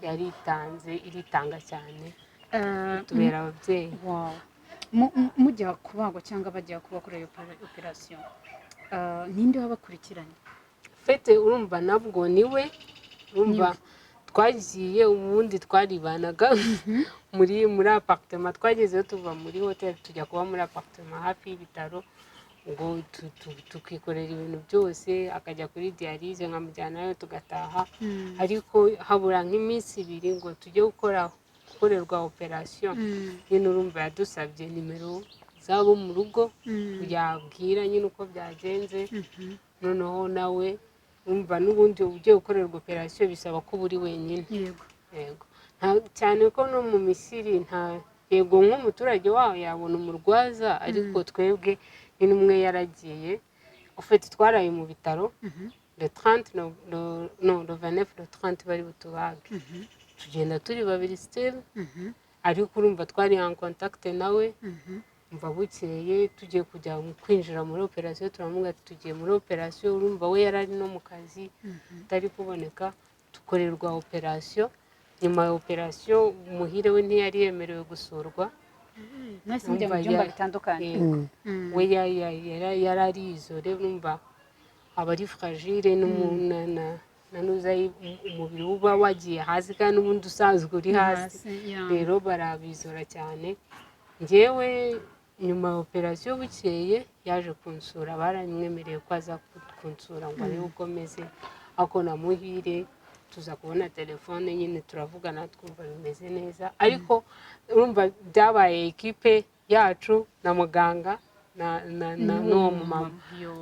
yaritanze, iritanga cyane, tubera ababyeyi. Wow. Mujya kubagwa cyangwa bajya kubakorera iyo operation, ninde wabakurikiranye? Fete, urumva nabwo niwe, urumva twagiye, ubundi twaribanaga muri appartement. Twagezeyo tuva muri hoteli, tujya kuba muri appartement hafi y'ibitaro, ngo tukikorera ibintu byose, akajya kuri dialyse nkamujyanayo, tugataha. Ariko habura nk'iminsi 2 ngo tujye gukorerwa operation, nyine urumva yadusabye nimero zabo mu rugo, yabwira nyine uko byagenze. Noneho nawe urumva n'ubundi ugiye gukorerwa operation bisaba ko uba uri wenyine. Yego. Cyane ko no mu Misiri nta, yego nk'umuturage waho yabona umurwaza, ariko twebwe nyine umwe yaragiye. Ufite twaraye mu bitaro le 30, no le 29, le 30 bari butubage, tugenda turi babiri still, ariko urumva twari en contact nawe. Mva bukeye tugiye kujya kwinjira muri operation, turamubwira ati tugiye muri operation. Urumva we yari ari no mu kazi, atari kuboneka. Dukorerwa operation. Nyuma ya operation, Muhire we ntiyari yemerewe gusurwa. Mwese mujya mu Urumva byumba bitandukanye? Yego. We yari ari isolé. Urumva aba ari fragile na nuza umubiri uba wagiye hasi kandi n'ubundi usanzwe uri hasi. Rero barabizora cyane. Njyewe nyuma ya operation bukeye yaje kunsura, baramwemereye ko aza kunsura ngo arebe uko meze. Ariko na Muhire tuza kubona telefone nyine, turavugana, twumva bimeze neza. Ariko urumva byabaye équipe yacu na muganga na n'uwo mumama.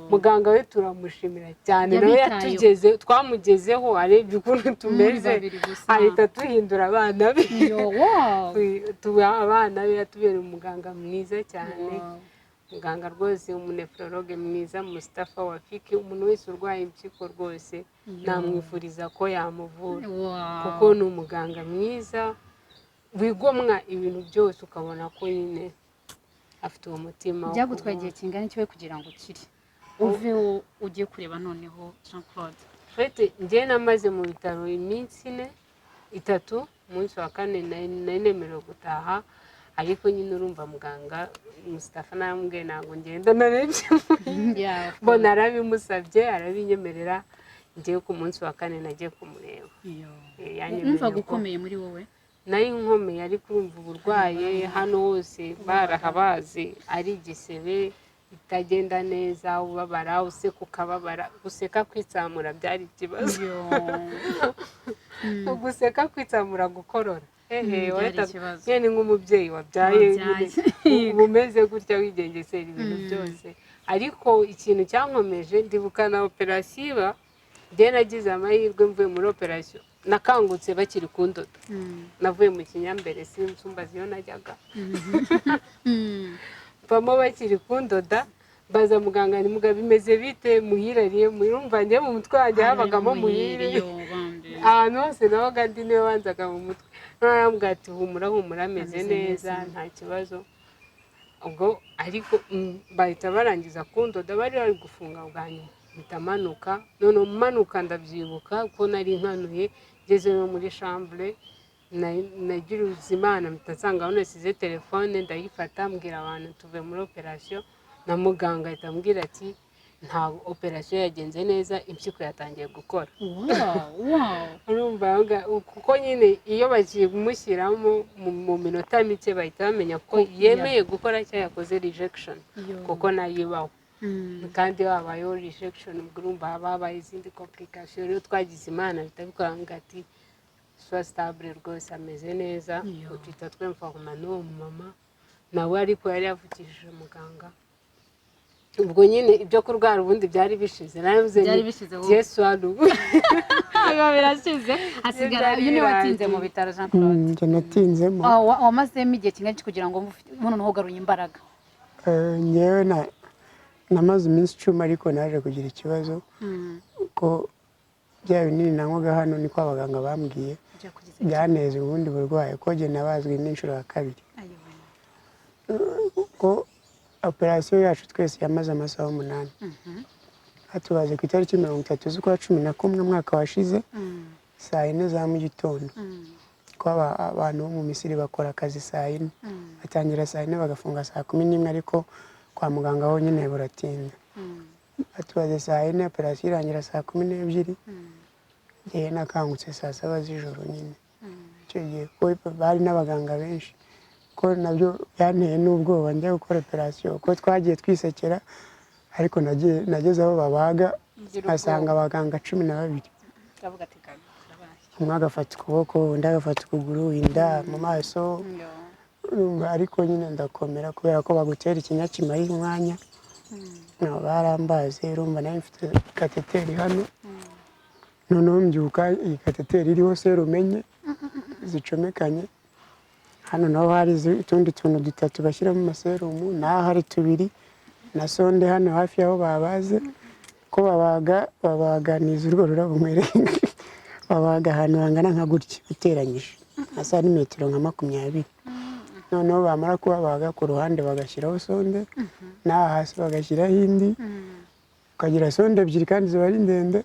Muganga we turamushimira cyane nawe. Yabitayeho. Yatugeze, twamugezeho arebye ukuntu tumeze, babiri gusa. ahita tuhindura abana be. Yo, wow. Tuba abana be, yatubereye umuganga mwiza cyane. Muganga rwose, umunéphrologue mwiza, Mustafa Wafiki. Umuntu wese urwaye impyiko rwose namwifuriza ko yamuvura, kuko ni umuganga mwiza wigomwa ibintu byose, ukabona ko nyine afite uwo mutima wo Byagutwaye kuvura. igihe kingana iki we kugira ngo ukire, uveho ujye kureba noneho Jean Claude? Fete, njye namaze mu bitaro iminsi 4, 3. Umunsi wa kane nari nemerewe gutaha, ariko nyine urumva muganga Mustafa naramubwiye ntabwo ngenda narebye, mbona arabimusabye, arabinyemerera. Ngewe ku munsi wa kane nagiye kumureba. Yanyemereye Wumvaga ko- ukomeye muri wowe? Nari nkomeye, ariko urumva uburwayi hano hose barahabazi, ari igisebe bitagenda neza, ubabara, useka ukababara. Guseka kwitsamura byari ikibazo. Guseka, kwitsamura, gukorora, hehe. Byari ikibazo. Nyine nk'umubyeyi wabyaye, Wabyaye. nyine uba umeze gutya, wigengesera ibintu byose. Ariko ikintu cyankomeje, ndibuka na operation iba, njye nagize amahirwe mvuye muri operation, nakangutse bakiri kundoda. Navuye mu kinyambere, sinsumbaza iyo najyaga, mvamo bakiri kundoda, mbaza muganga ni mugabo bimeze bite, Muhire ariye? Murumva njye mu mutwe wanjye habagamo Muhire, ahantu hose nabaga ndi niwe wanzaga mu mutwe. Noneho arambwira ati humura, humura, ameze Ameze neza, neza. nta kibazo. Ubwo ariko bahita barangiza kundoda, bari bari gufunga bwa nyuma, mpita manuka. Noneho manuka, ndabyibuka ko nari nkanuye, ngeze no muri chambre, nagira Imana mpita nsanga aho nasize telefone, ndayifata, mbwira abantu tuve muri operation, na muganga ahita ambwira ati nta operation yagenze neza, impyiko yatangiye gukora. Urumva kuko nyine iyo bakimushyiramo mu minota mike bahita bamenya ko yemeye gukora cyangwa yakoze rejection, kuko nayo ibaho. Kandi habayeho rejection, ubwo urumva haba habaye izindi complication. Rero twagize Imana bitabikora ngo ati soit stable rwose, ameze neza. Yo. Tuhita twinforma n'uwo mumama nawe, ariko yari yavugishije muganga. Ubwo nyine ibyo kurwara ubundi byari bishize, naravuze Byari nti, bishize wowe. Yesu wari Biba birashize, hasigara Byari uyu niwe watinze birangiye. mu bitaro, Jean Claude. Njye natinzemo. Ah, wamazemo igihe kingana iki kugira ngo noneho ugaruye imbaraga? Njyewe namaze iminsi 10, ariko naje kugira ikibazo ko bya binini nanywaga hano, niko abaganga bambwiye, Byakugize? byaneze ubundi burwayi, ko njye nabazwe n'inshuro ya kabiri. Ayowe. Ko operasiyo yacu twese yamaze amasaha 8. Hatubaze ku itariki 30 z'ukwa 11 mwaka washize, saa 4 za mu gitondo. Ko abantu bo mu Misiri bakora akazi saa 4, batangira saa 4 bagafunga saa 11, ariko kwa muganga ho nyine buratinda. Hatubaze saa 4, operasiyo irangira saa 12. Ngewe nakangutse saa 7 z'ijoro nyine. Icyo gihe ko bari n'abaganga benshi, ko nabyo byanteye n'ubwoba njya gukora operasiyo, ko twagiye twisekera, ariko nagiye nageze aho babaga Ngira nkasanga abaganga 12. Ndavuga ati gaga karabaye. Umwe agafata ukuboko, undi agafata ukuguru, inda, mu maso. Yo. Urumva, ariko nyine ndakomera kubera ko bagutera ikinya kimara umwanya. Nabo barambaze, urumva nawe mfite catheter hano. Noneho mbyuka iyi catheter iriho serumu enye zicomekanye. Hano naho hari utundi tuntu dutatu bashyiramo amaserumu, n'aho hari tubiri na sonde hano hafi y'aho babaze. Ko babaga babaganiza urwo rurabo nkwereke, babaga ahantu hangana nka gutya uteranyije nka santimetero nka 20. Noneho bamara kubabaga ku ruhande bagashyiraho sonde, n'aha hasi bagashyiraho indi, ukagira sonde ebyiri kandi ziba ari ndende,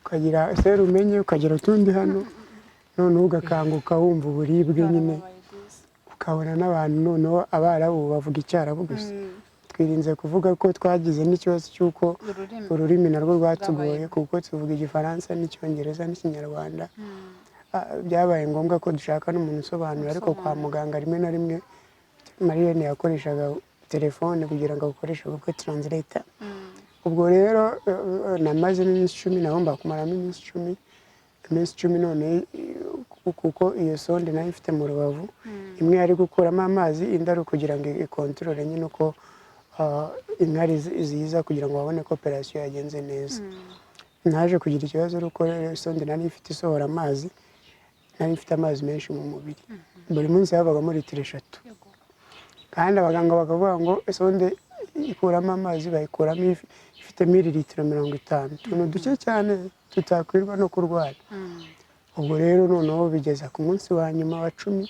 ukagira serumu enye, ukagira utundi hano. Noneho ugakanguka wumva uburibwe nyine, ukabona n'abantu. Noneho Abarabu bavuga Icyarabu gusa. Twirinze kuvuga ko twagize n'ikibazo cy'uko Ururimi. ururimi narwo rwatugoye, kuko tuvuga Igifaransa n'Icyongereza n'Ikinyarwanda. Byabaye ngombwa ko dushaka n'umuntu usobanura, ariko kwa muganga rimwe na rimwe Mariyene yakoreshaga telefone kugira ngo akoreshe Google Translator. Ubwo rero namazemo iminsi 10, nagomba kumaramo iminsi 10, iminsi 10. None kuko iyo sonde nayo ifite mu rubavu, imwe yari gukuramo amazi, indi ari ukugira ngo ikontorore nyine uko inkari ziza, kugira ngo babone ko operasiyo yagenze neza. Naje kugira ikibazo ari uko rero sonde nari ifite isohora amazi, nari mfite amazi menshi mu mubiri, buri munsi havagamo litiro 3. Kandi abaganga bakavuga ngo sonde ikuramo amazi bayikuramo ifite mililitiro 50, utuntu duke cyane tutakwirwa no kurwara. Ubwo rero noneho bigeza ku munsi wa nyuma wa 10,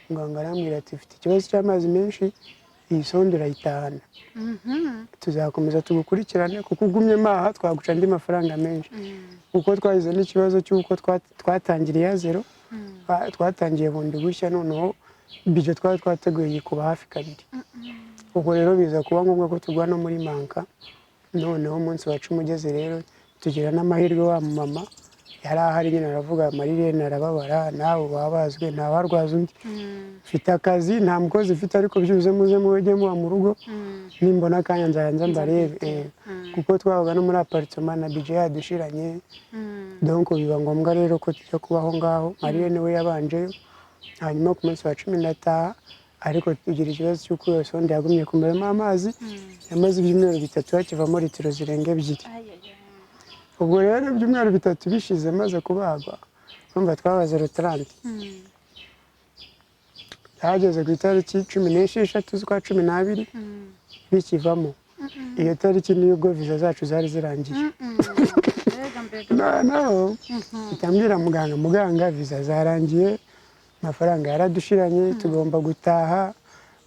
muganga arambwira ati: "Ufite ikibazo cy'amazi menshi, iyi sonde urayitahana, tuzakomeza tugukurikirane, kuko ugumyemo aha twaguca andi mafaranga menshi." Kuko twagize n'ikibazo cy'uko twatangiriye ya zero, twatangiye bundi bushya, noneho budget twari twateguye yikuba hafi kabiri. Ubwo rero biza kuba ngombwa ko tugwa no muri manka. Noneho umunsi wa 10 ugeze rero, tugira n'amahirwe, wa mama yari ahari nyine, aravuga: "Marirene arababara, nawe wabazwe, ntawarwaza undi, mfite akazi, nta mukozi mfite, ariko byibuze muze mujye muba mu rugo, nimbona akanya nzaza mbarebe." Kuko twabaga no muri appartement na budget yadushiranye, donc biba ngombwa rero ko tujya kuba aho ngaho. Mariyene we yabanjeyo, hanyuma ku munsi wa 10 ndataha, ariko tugira ikibazo cy'uko iyo sonde yagumye kumeramo amazi, yamaze ibyumweru 3 hakivamo litiro zirenga 2. Ubwo rero ibyumweru 3 bishize maze kubagwa, urumva twabaze le 30, byageze ku itariki 16 z'ukwa 12 bikivamo. Iyo tariki niyo ubwo viza zacu zari zirangiye. Mbega mbega! Noneho mpita mbwira muganga: "Muganga, viza zarangiye, amafaranga yaradushiranye, tugomba gutaha."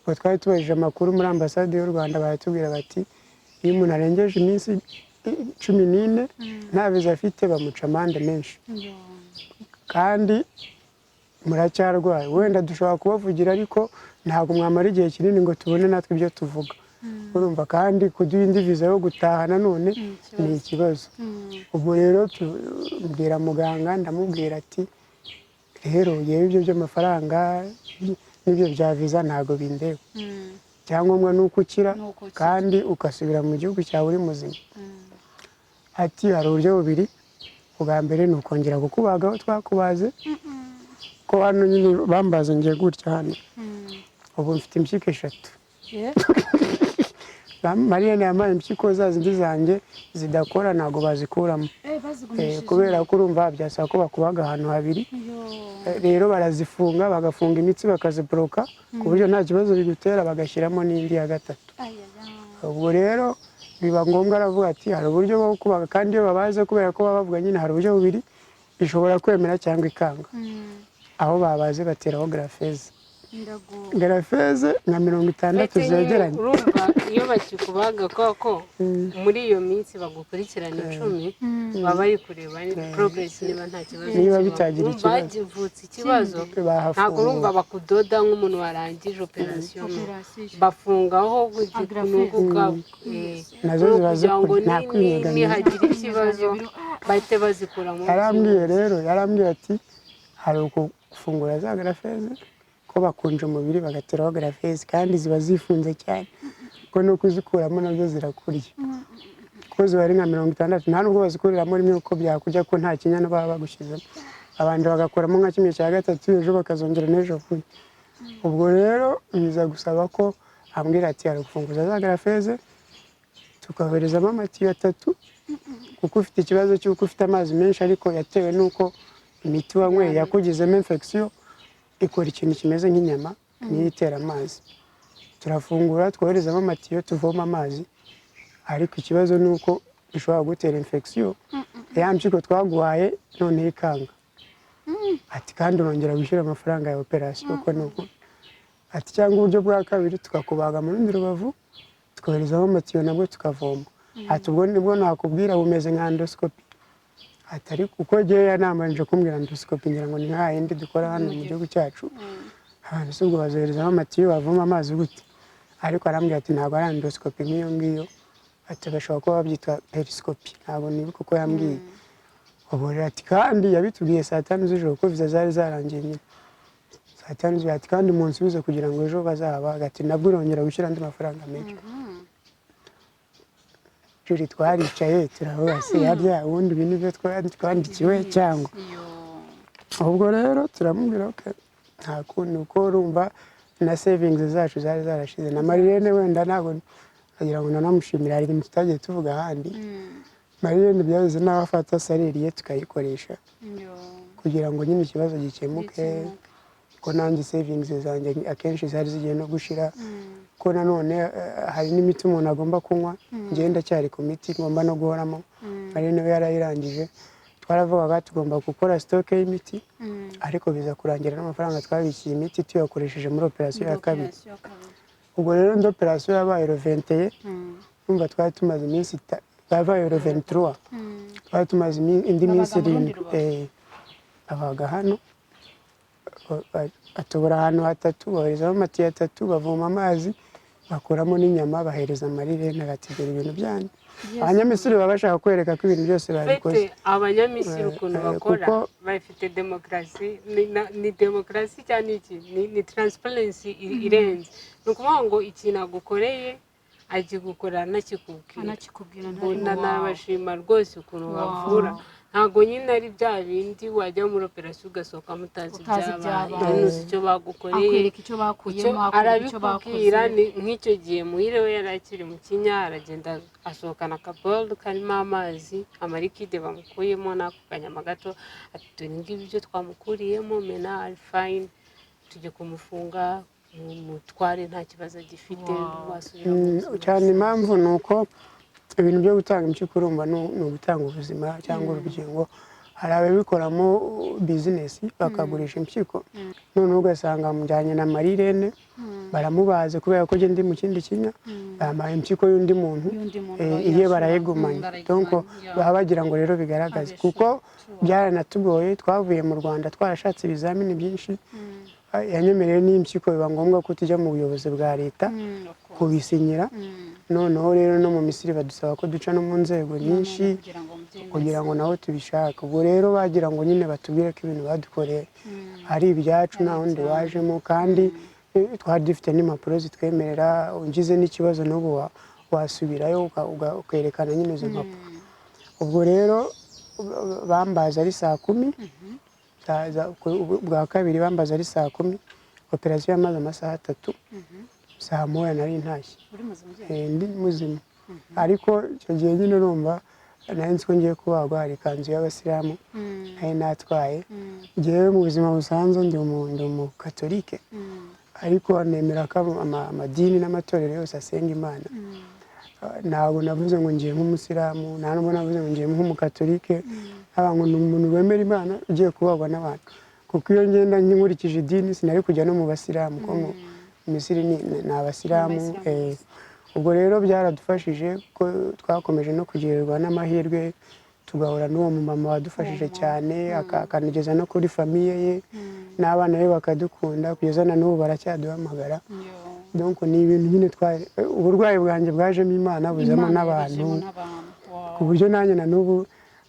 Ubwo twari tubajije amakuru muri ambasade y'u Rwanda, baratubwira bati iyo umuntu arengeje iminsi 14 nta viza afite bamuca amande menshi, kandi muracyarwaye, wenda dushobora kubavugira, ariko ntabwo mwamara igihe kinini ngo tubone natwe ibyo tuvuga. Urumva kandi kuduha indi viza yo gutaha nanone ni ikibazo. Ubwo rero tubwira muganga, ndamubwira ati: "Rero yewe, ibyo by'amafaranga n'ibyo bya viza ntabwo bindeba." Icyangombwa ni uko ukira Ni uko ukira. kandi ugasubira mu gihugu cyawe uri muzima." Ati: "Hari uburyo bubiri. Ubwa mbere ni ukongera kukubaga aho twakubaze, ko hano nyine bambaze ngiye gutya hano, ubu mfite impyiko 3." Mariyene yampaye impyiko za zindi zanjye zidakora, ntabwo bazikuramo. Bazigumishije. Kubera ko urumva byasaba ko bakubaga ahantu habiri. Yo. Rero barazifunga, bagafunga imitsi, bakaziboroka ku buryo nta kibazo bigutera, bagashyiramo n'indi ya gatatu. Ayaya. Ubwo rero biba ngombwa, aravuga ati: "Hari uburyo bwo kubaga." Kandi iyo babaze, kubera ko baba bavuga nyine hari uburyo bubiri, ishobora kwemera cyangwa ikanga. Aho babaze bateraho greffes, Ndago. greffes nka 60 Uretse nyine, zegeranye. Urumva iyo bakikubaga, kubera ko muri iyo minsi bagukurikirana 10, baba bari kureba progress, niba nta kibazo Niba kibamo. bitagira Urumva ikibazo. Havutse ikibazo, Bahafungura. ntabwo urumva bakudoda nk'umuntu warangije operasiyo, no. Operasiyo. Bafungaho. Agrafeuse. Nazo ziba kugira ngo zikuri, nta kwinyeganyeza. Nihagira ikibazo bahite bazikuramo. Yarambwiye rero, yarambwiye ati: "Hari ukufungura za greffes, ko bakunje umubiri bagateraho greffes, kandi ziba zifunze cyane, ko no kuzikuramo nabyo zirakurya, kuko ziba ari nka 60. Nta nubwo bazikuriramo rimwe uko byakujya, ko nta kinya baba bagushyizemo. Abandi bagakuramo nka kimwe cya gatatu, ejo bakazongera n'ejo bundi." Ubwo rero biza gusaba ko ambwira ati: "Hari gufunguza za greffes, tukoherezamo amatiyo atatu, kuko ufite ikibazo cy'uko ufite amazi menshi, ariko yatewe n'uko imiti wanyweye yakugizemo infection, ikora ikintu kimeze nk'inyama, niyo itera amazi. Turafungura, twoherezamo amatiyo, tuvoma amazi, ariko ikibazo ni uko bishobora gutera infection ya mpyiko twaguhaye, noneho ikanga." Ati: "Kandi urongera gushyira amafaranga ya operasiyo uko ni uko." Ati: "Cyangwa uburyo bwa kabiri, tukakubaga mu rundi rubavu, tukoherezamo amatiyo, nabwo tukavoma." Ati: "Ubwo nibwo nakubwira bumeze nka endoscopy." Ati: "Ariko uko ngewe yanamanje kumbwira endoscopy, ngira ngo ni nka yindi dukora hano mu gihugu cyacu. Abantu si ubwo bazoherezamo amatiyo bavoma amazi gute?" Ariko arambwira ati: "Ntabwo ari endoscopy nk'iyo ngiyo." Ati: "Bashobora kuba babyita périscopie, ntabwo nibuka uko yambwiye." Ubwo rero ati kandi yabitubwiye saa 5 z'ijoro, kuko viza zari zarangiye nyine saa 5 z'ijoro. Ati: "Kandi munsubize kugira ngo ejo bazabaga." Ati: "Nabwo urongera gushyira andi mafaranga menshi." Juri twaricaye turavuga: "Se harya ubundi ibi nibyo twandikiwe cyangwa?" Ubwo rero turamubwira: "Okay, nta kundi." Uko urumva na savings zacu zari zarashize, na Marilene wenda ntabwo agira ngo nanamushimira, hari ibintu tutagiye tuvuga ahandi. Marilene byageze n'aho afata salaire ye tukayikoresha kugira ngo nyine ikibazo gikemuke, ko nanjye savings zanjye akenshi zari zigiye no gushira, ko nanone hari n'imiti umuntu agomba kunywa. Njyewe ndacyari ku miti ngomba no guhoramo, Marilene we yarayirangije. Twaravugaga tugomba gukora stock y'imiti, ariko biza kurangira n'amafaranga twabikiye imiti tuyakoresheje muri operasiyo ya kabiri. Ubwo rero indi operasiyo yabaye le 21. Urumva twari tumaze iminsi yabaye le 23, twari tumaze indi Babaga minsi mu rundi 7. rubavu. Babaga hano, batobora ahantu hatatu, boherezamo amatiyo atatu, bavoma amazi, bakuramo n'inyama, bahereza Marilene, bategera ibintu byanyu. Abanyamisiri baba bashaka kwereka ko ibintu byose babikoze. Fete abanyamisiri ukuntu bakora, bafite demokarasi, ni demokarasi cyangwa iki, ni transparency irenze. Ni ukuvuga ngo ikintu agukoreye agikugora anakikubwira. Anakikubwira. Mbona nabashima rwose ukuntu bavura. Ntabwo nyine ari bya bindi wajya muri operasiyo ugasohoka mutazi Utazi ibyabaye, ibyabaye. ntuzi icyo bagukoreye. Akwereka icyo Icyo bakuyemo, akwereka icyo arabikubwira. bakoze. Ni nk'icyo gihe Muhire we yari akiri mu kinya, aragenda asohokana akabolo karimo amazi, ama liquide bamukuyemo n'ako kanyama gato, ati: "Dore ngibi ibyo twamukuriyemo, mena ari fine, tujye kumufunga mutware, nta kibazo agifite, wasubira mu buzima Cyane impamvu ni uko ibintu byo gutanga impyiko, urumva ni ugutanga ubuzima cyangwa urugingo. Hari ababikoramo business, bakagurisha impyiko, noneho ugasanga mujyanye na Marirene, baramubaze kubera ko njye ndi mu kindi kinya, bamuhaye impyiko y'undi muntu. Y'undi muntu. Iye barayigumanye. Donc baba bagira ngo rero bigaragaze, kuko byaranatugoye. Twavuye mu Rwanda twarashatse ibizamini byinshi. Yanyemereye n'impyiko, biba ngombwa ko tujya mu buyobozi bwa leta kubisinyira. Noneho rero no mu Misiri badusaba ko duca no mu nzego nyinshi kugira ngo mubyemeze. Kugira ngo nabo tubishake. Ubwo rero bagira ngo nyine batubwire ko ibintu badukoreye ari ibyacu, nta wundi wajemo, kandi Twari dufite n'impapuro zitwemerera, ugize n'ikibazo n'ubu wasubirayo ukerekana nyine izo mpapuro. Ubwo rero bambaza ari saa 10, bwa kabiri bambaza ari saa 10, operasiyo yamaze amasaha 3, saa 1 nari ntashye. Uri muzima ugenda? Ndi muzima, ariko icyo gihe nyine urumva nari nzi ko ngiye kubagwa, hari ikanzu y'abasilamu nari natwaye. Njyewe mu buzima busanzwe ndi umukatolike, ariko nemera ko amadini n'amatorero yose asenga Imana. Ntabwo navuze ngo ngiye nk'umusilamu, nta nubwo navuze ngo ngiye nk'umukatolike, haba ngo ni umuntu wemera Imana ugiye kubagwa n'abantu, kuko iyo ngenda nkurikije idini sinari kujya no mu basilamu, kuko mu Misiri ni abasilamu. Ni abayisilamu. Ubwo rero byaradufashije ko twakomeje no kugirirwa n'amahirwe tugahura n'uwo mumama wadufashije cyane, akanageza no kuri famille ye n'abana be bakadukunda, kugeza na n'ubu baracyaduhamagara. Donc ni ibintu nyine uburwayi bwanjye bwajemo Imana, buzamo Imana n'abantu, yabajemo n'abantu. Wow. ku buryo nanjye na n'ubu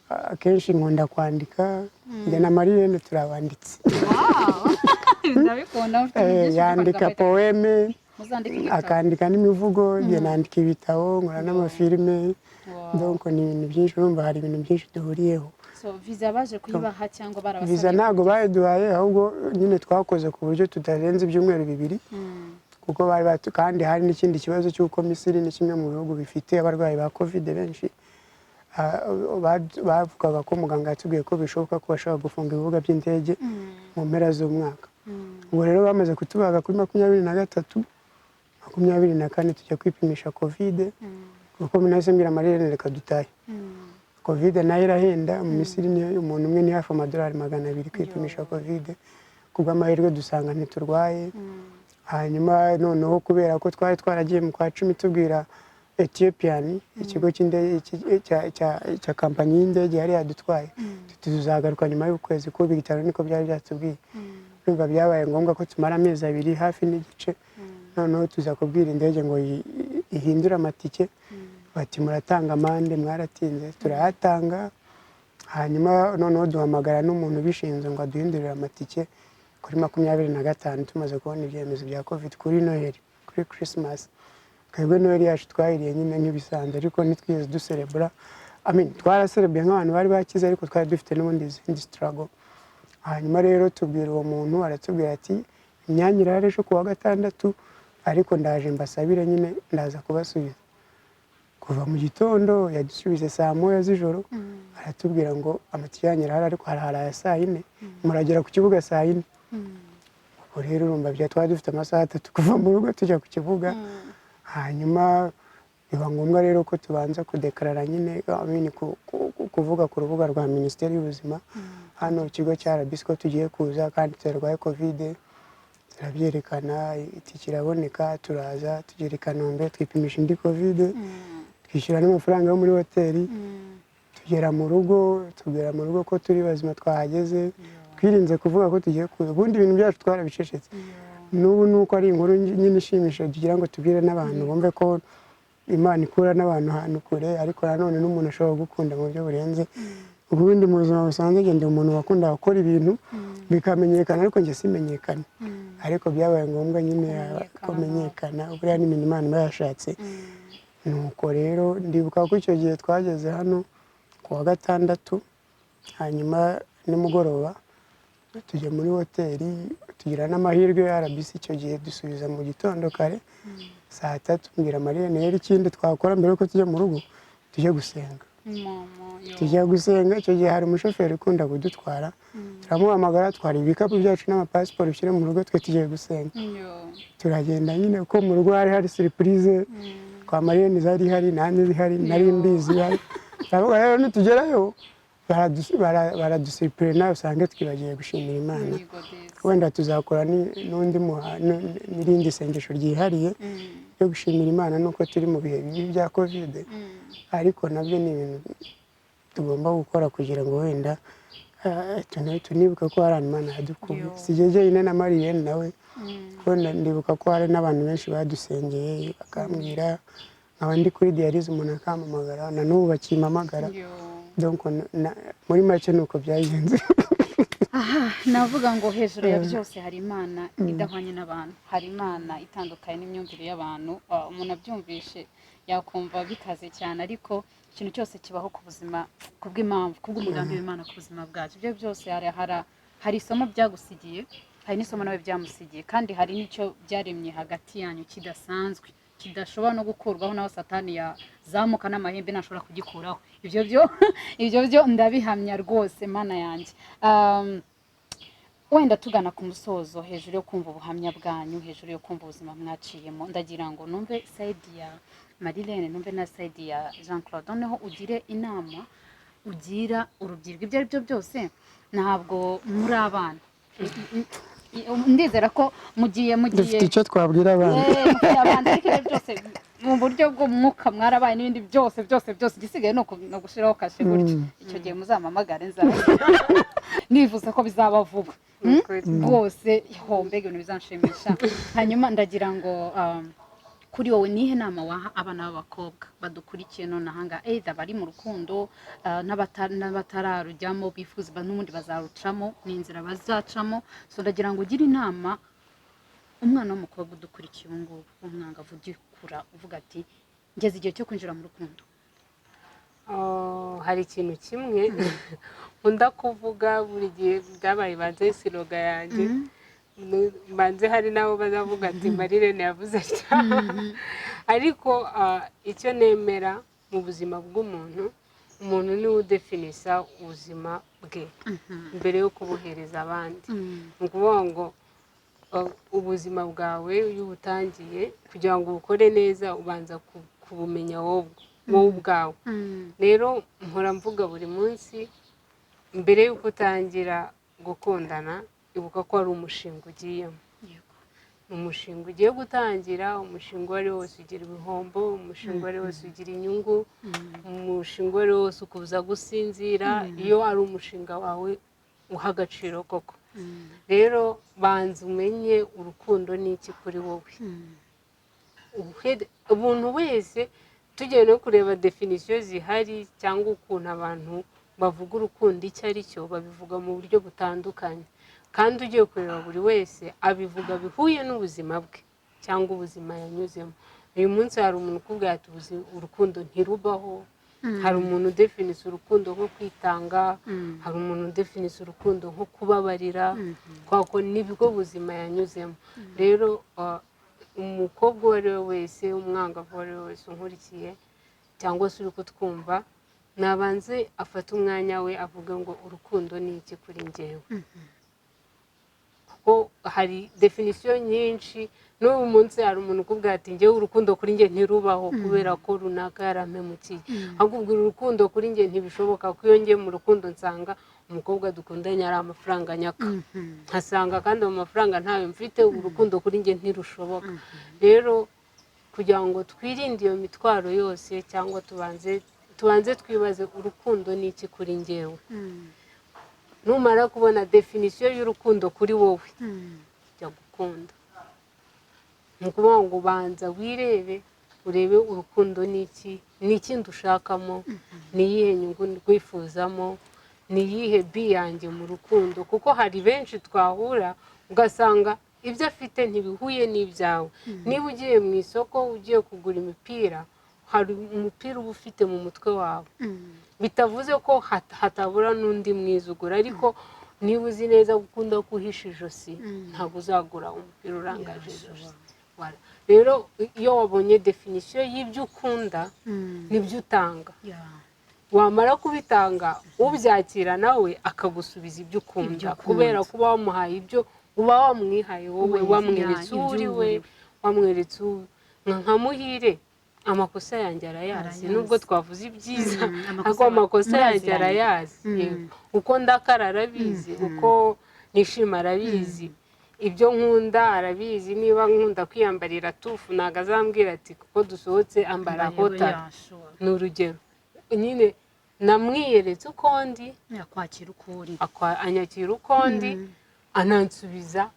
akenshi nkunda kwandika. Njye na Mariyene turabanditsi. Wow. Ndabikunda, mufite ibintu byinshi byo Yandika kwandika. Poème, Muzandika igitabo. akandika n'imivugo, njye nandika ibitabo, nkora n'amafilime. Donc ni ibintu byinshi, urumva hari ibintu byinshi duhuriyeho. So visa baje kuyibaha cyangwa barabasabye? Visa ntabwo bayiduhaye, ahubwo nyine twakoze ku buryo tutarenze ibyumweru 2, kuko bari batu, kandi hari n'ikindi kibazo cy'uko Misiri ni kimwe mu bihugu bifite abarwayi ba Covid benshi. Bavugaga ko muganga yatubwiye ko bishoboka ko bashobora gufunga ibibuga by'indege mu mpera z'umwaka. Ubwo rero bamaze kutubaga kuri 23, 24 tujya kwipimisha Covid, kuko nahise mbwira Mariyene reka dutahe. Covid nayo irahenda mu Misiri, niyo umuntu umwe ni hafi amadolari 200 kwipimisha Covid. Kubw'amahirwe dusanga ntiturwaye. Hanyuma noneho kubera ko twari twaragiye mu kwa 10 tubwira Ethiopian, ikigo cy'indege cya kampanyi y'indege yari yadutwaye, tuti tuzagaruka nyuma y'ukwezi, kuko ibitaro niko byari byatubwiye. Urumva byabaye ngombwa ko tumara amezi abiri hafi n'igice. Noneho tuza kubwira indege ngo ihindure amatike, bati muratanga amande, mwaratinze. Turayatanga, hanyuma noneho duhamagara n'umuntu ubishinzwe ngo aduhindurire amatike kuri 25, tumaze kubona ibyemezo bya Covid, kuri Noheli, kuri Christmas. Twebwe Noheli yacu twayiriye nyine nk'ibisanzwe, ariko ntitwigeze duserebura. I mean, twaraserebuye nk'abantu bari bakize, ariko twari dufite n'ubundi izindi struggle. Hanyuma rero tubwira uwo muntu, aratubwira ati imyanya irahari ejo ku wa gatandatu, ariko ndaje mbasabire nyine, ndaza kubasubiza. Kuva mu gitondo yadusubije saa 1 z'ijoro, aratubwira ngo amatike yanyu arahari, ariko hari aya saa 4, muragera ku kibuga saa 4. Ubwo rero urumva bya twari dufite amasaha 3 kuva mu rugo tujya ku kibuga. Hanyuma biba ngombwa rero ko tubanza kudekarara nyine, I mean, kuvuga ku rubuga rwa Minisiteri y'Ubuzima hano, ikigo cya RBC, ko tugiye kuza kandi tutarwaye Covid. Turabyerekana, itike iraboneka, turaza tugera i Kanombe, twipimisha indi Covid, twishyura n'amafaranga yo muri hoteli, tugera mu rugo, tubwira mu rugo ko turi bazima, twahageze. Twirinze kuvuga ko tugiye kuza, ubundi ibintu byacu twarabicecetse. N'ubu ni uko ari inkuru nyine ishimishije, tugira ngo tubwire n'abantu bumve ko Imana ikura n'abantu ahantu kure, ariko nanone n'umuntu ashobora gukunda mu buryo burenze. Ubundi mu buzima busanzwe ngenda umuntu wakunda gukora ibintu bikamenyekana, ariko njye simenyekane, ariko byabaye ngombwa nyine kumenyekana. Buriya ni ibintu Imana iba yashatse. Nuko rero ndibuka ko icyo gihe twageze hano ku wa gatandatu, hanyuma nimugoroba tujya muri hoteli, tugira n'amahirwe RBC icyo gihe dusubiza mu gitondo kare saa 3. Mbwira Mariya rero ikindi twakora mbere yuko tujya mu rugo, tujye gusenga. Mama yo. Tujya gusenga. Icyo gihe hari umushoferi ukunda kudutwara, turamuhamagara, twara ibikapu byacu n'amapasiporo ushyire mu rugo, twe tugiye gusenga. Yo. Turagenda nyine, kuko mu rugo hari hari surprise kwa Mariyene, zari ihari nanjye zihari, nari mbizi ihari. Turavuga rero nitugerayo baradusiripurena usange twibagiwe gushimira Imana. Yego desi. Wenda tuzakora n'undi n'irindi sengesho ryihariye ryo gushimira Imana nuko turi mu bihe bibi bya Covid, ariko nabyo ni ibintu tugomba gukora kugira ngo wenda tunibuke ko hari ahantu Imana yadukuye. Yo. Si jye jyenyine na Mariyene nawe, kuko ndibuka ko hari n'abantu benshi badusengeye, bakambwira nkaba ndi kuri dialyse, umuntu akampamagara, na n'ubu bakimpamagara. Yo. Donc muri make ni uko byagenze. Aha navuga ngo hejuru ya byose hari Imana idahwanye n'abantu, hari Imana itandukanye n'imyumvire y'abantu. Umuntu abyumvishe yakumva bikaze cyane, ariko ikintu cyose kibaho ku buzima kubw'impamvu, kubw'umugambi w'Imana ku buzima bwacu. Ibyo byose hari isomo byagusigiye, hari n'isomo nawe byamusigiye, kandi hari n'icyo byaremye hagati yanyu kidasanzwe, kidashobora no gukurwaho, naho Satani yazamuka n'amahembe ntashobora kugikuraho. Ibyo byo ndabihamya rwose, Mana yanjye. Wenda tugana ku musozo, hejuru yo kumva ubuhamya bwanyu, hejuru yo kumva ubuzima mwaciyemo, ndagira ngo numve side ya Marilene, numve na side ya Jean Claude, noneho ugire inama ugira urubyiruko. Ibyo ari byo byose ntabwo muri abana, ndizera ko mugiye Dufite icyo twabwira abana. Mufite abana, ariko ibyo byose mu buryo bw'umwuka mwarabaye n'ibindi byose byose byose, igisigaye ni ugushyiraho kashe gutyo. Icyo gihe muzampamagare, nzabe nifuza ko bizaba vuba. Ukuri. Rwose ho mbega ibintu bizanshimisha. Hanyuma ndagira ngo kuri wowe, nihe nama waha abana b'abakobwa badukurikiye nonaha ngaha, either bari mu rukundo n'abatararujyamo bifuza, n'ubundi bazarucamo, ni inzira bazacamo. So ndagira ngo ugire inama umwana w'umukobwa udukurikiye ubu ngubu, w'umwangavu ugikura, uvuga ati: "Ngeze igihe cyo kwinjira mu rukundo." Oh, hari ikintu kimwe nkunda kuvuga buri gihe, byabaye banze slogan yanjye. Mbanze hari n'abo bazavuga ati: "Marilene yavuze atya." Ariko icyo nemera mu buzima bw'umuntu, umuntu niwe udefinisa ubuzima bwe mbere yo kubuhereza abandi. Ni ukuvuga ngo ubuzima bwawe iyo ubutangiye, kugira ngo ubukore neza, ubanza kubumenya wowe ubwawe. Rero mpora mvuga buri munsi, mbere y'uko utangira gukundana, ibuka ko ari umushinga ugiyemo. Ni umushinga ugiye gutangira. Umushinga uwo ari wo wose ugira ibihombo, umushinga uwo ari wo wose ugira inyungu, umushinga uwo ari wo wose ukubuza gusinzira, iyo ari umushinga wawe uha agaciro koko. Rero banza umenye urukundo ni iki kuri wowe. Umuntu wese, tugiye no kureba définition zihari cyangwa ukuntu abantu bavuga urukundo icyo ari cyo, babivuga mu buryo butandukanye, kandi ugiye kureba buri wese abivuga bihuye n'ubuzima bwe cyangwa ubuzima yanyuzemo. Uyu munsi hari umuntu ukubwira ati: "Urukundo ntirubaho." Hari umuntu udefinisa urukundo nko kwitanga, hari umuntu udefinisa urukundo nko kubabarira, kubera ko nibwo buzima yanyuzemo. Rero umukobwa uwo ari we wese, umwangavu uwo ari we wese unkurikiye cyangwa se uri kutwumva, nabanze afate umwanya we avuge ngo: "Urukundo ni iki kuri njyewe?" Kuko hari définition nyinshi. N'ubu munsi hari umuntu ukubwira ati: "Njyewe urukundo kuri njye ntirubaho kubera ko runaka yarampemukiye." Akubwira: "Urukundo kuri njye ntibishoboka ko iyo ngiye mu rukundo nsanga umukobwa dukundanye ari amafaranga nyaka, nkasanga kandi ayo mafaranga ntayo mfite, urukundo kuri njye ntirushoboka." Rero kugira ngo twirinde iyo mitwaro yose, cyangwa tubanze twibaze: urukundo ni iki kuri njyewe? Numara kubona définition y'urukundo kuri wowe, jya gukunda. Ni ukuvuga ngo banza wirebe, urebe urukundo ni iki, ni ikindi ushakamo, ni iyihe nyungu rwifuzamo, ni iyihe bi yanjye mu rukundo. Kuko hari benshi twahura ugasanga ibyo afite ntibihuye n'ibyawe. Niba ugiye mu isoko ugiye kugura imipira, hari umupira uba ufite mu mutwe wawe, bitavuze ko hatabura n'undi mwiza ugura, ariko niba uzi neza ko ukunda guhisha ijosi, ntabwo uzagura umupira urangaje ijosi. Voilà. Rero iyo wabonye définition y'ibyo ukunda nibyo utanga, wamara kubitanga, ubyakira nawe akagusubiza ibyo ukunda. Ibyo ukunda. Kubera kuba wamuhaye ibyo uba wamwihaye wowe, wamweretse uwo uri we, wamweretse nka Muhire, amakosa yanjye arayazi. Arayazi. Nubwo twavuze ibyiza, Amakosa ariko amakosa yanjye muraziranye. arayazi. Yego. Uko ndakara arabizi, uko nishima arabizi, ibyo nkunda arabizi. Niba nkunda kwiyambarira tufu, ntabwo azambwira ati: "Kuko dusohotse, ambara hotara." Ni urugero nyine, namwiyeretse uko ndi. Yakwakira uko uri. Anyakira uko ndi, anansubiza.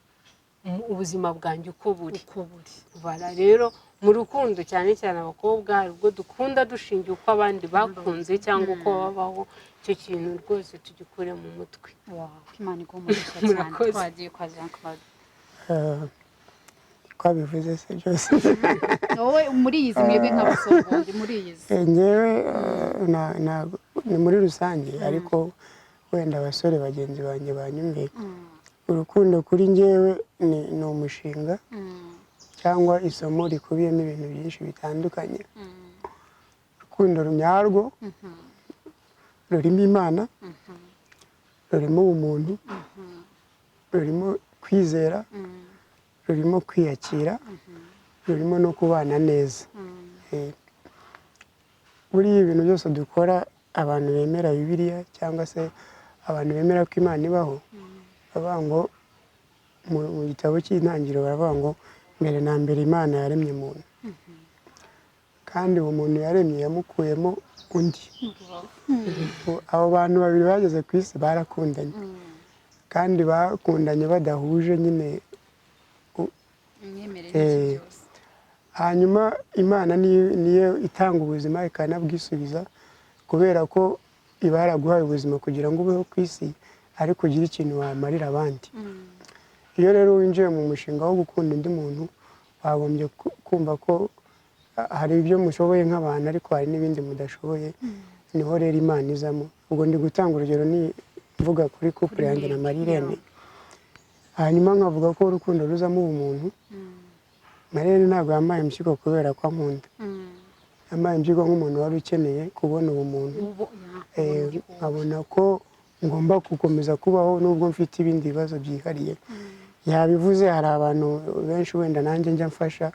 ubuzima bwanjye uko buri. Uko buri. Bara rero mu rukundo, cyane cyane abakobwa, hari ubwo dukunda dushingiye uko abandi bakunze cyangwa uko babaho. Icyo kintu rwose tugikure mu mutwe. Wow, Imana iguhe umugisha cyane. Murakoze. Twagiye kwa Jean Claude. Twabivuze se byose? Wowe muriyizi, mwebwe nk'abasore muriyizi. Njyewe ni muri rusange, ariko wenda abasore bagenzi banjye banyumviye. Urukundo kuri njyewe ni umushinga cyangwa isomo rikubiyemo ibintu byinshi bitandukanye. Urukundo nyarwo rurimo Imana, rurimo ubumuntu, rurimo kwizera, rurimo kwiyakira, rurimo no kubana neza. Buriya ibintu byose dukora, abantu bemera Bibiliya cyangwa se abantu bemera ko Imana ibaho, bavuga ngo mu gitabo cy'Intangiriro baravuga ngo mbere na mbere Imana yaremye muntu, kandi uwo muntu yaremye yamukuyemo undi. Abo bantu babiri bageze ku isi barakundanye, kandi bakundanye badahuje nyine imyemerere n'iki byose. Hanyuma Imana niyo itanga ubuzima ikanabwisubiza, kubera ko iba yaraguhaye ubuzima kugira ngo ubeho ku isi ariko ugire ikintu wamarira abandi. Iyo rero winjiye mu mushinga wo gukunda undi muntu, wagombye kumva ko hari ibyo mushoboye nk'abantu, ariko hari n'ibindi mudashoboye. Niho rero Imana izamo. Ubwo ndi gutanga urugero, ni mvuga kuri couple yanjye na Marirene. Hanyuma nkavuga ko urukundo ruzamo ubumuntu. Marirene ntabwo yampaye impyiko kubera ko ankunda, yampaye impyiko nk'umuntu wari ukeneye kubona ubumuntu. Ubu ya Nkabona ko ngomba gukomeza kubaho nubwo mfite ibindi bibazo byihariye. Yabivuze, hari abantu benshi wenda nanjye njya mfasha,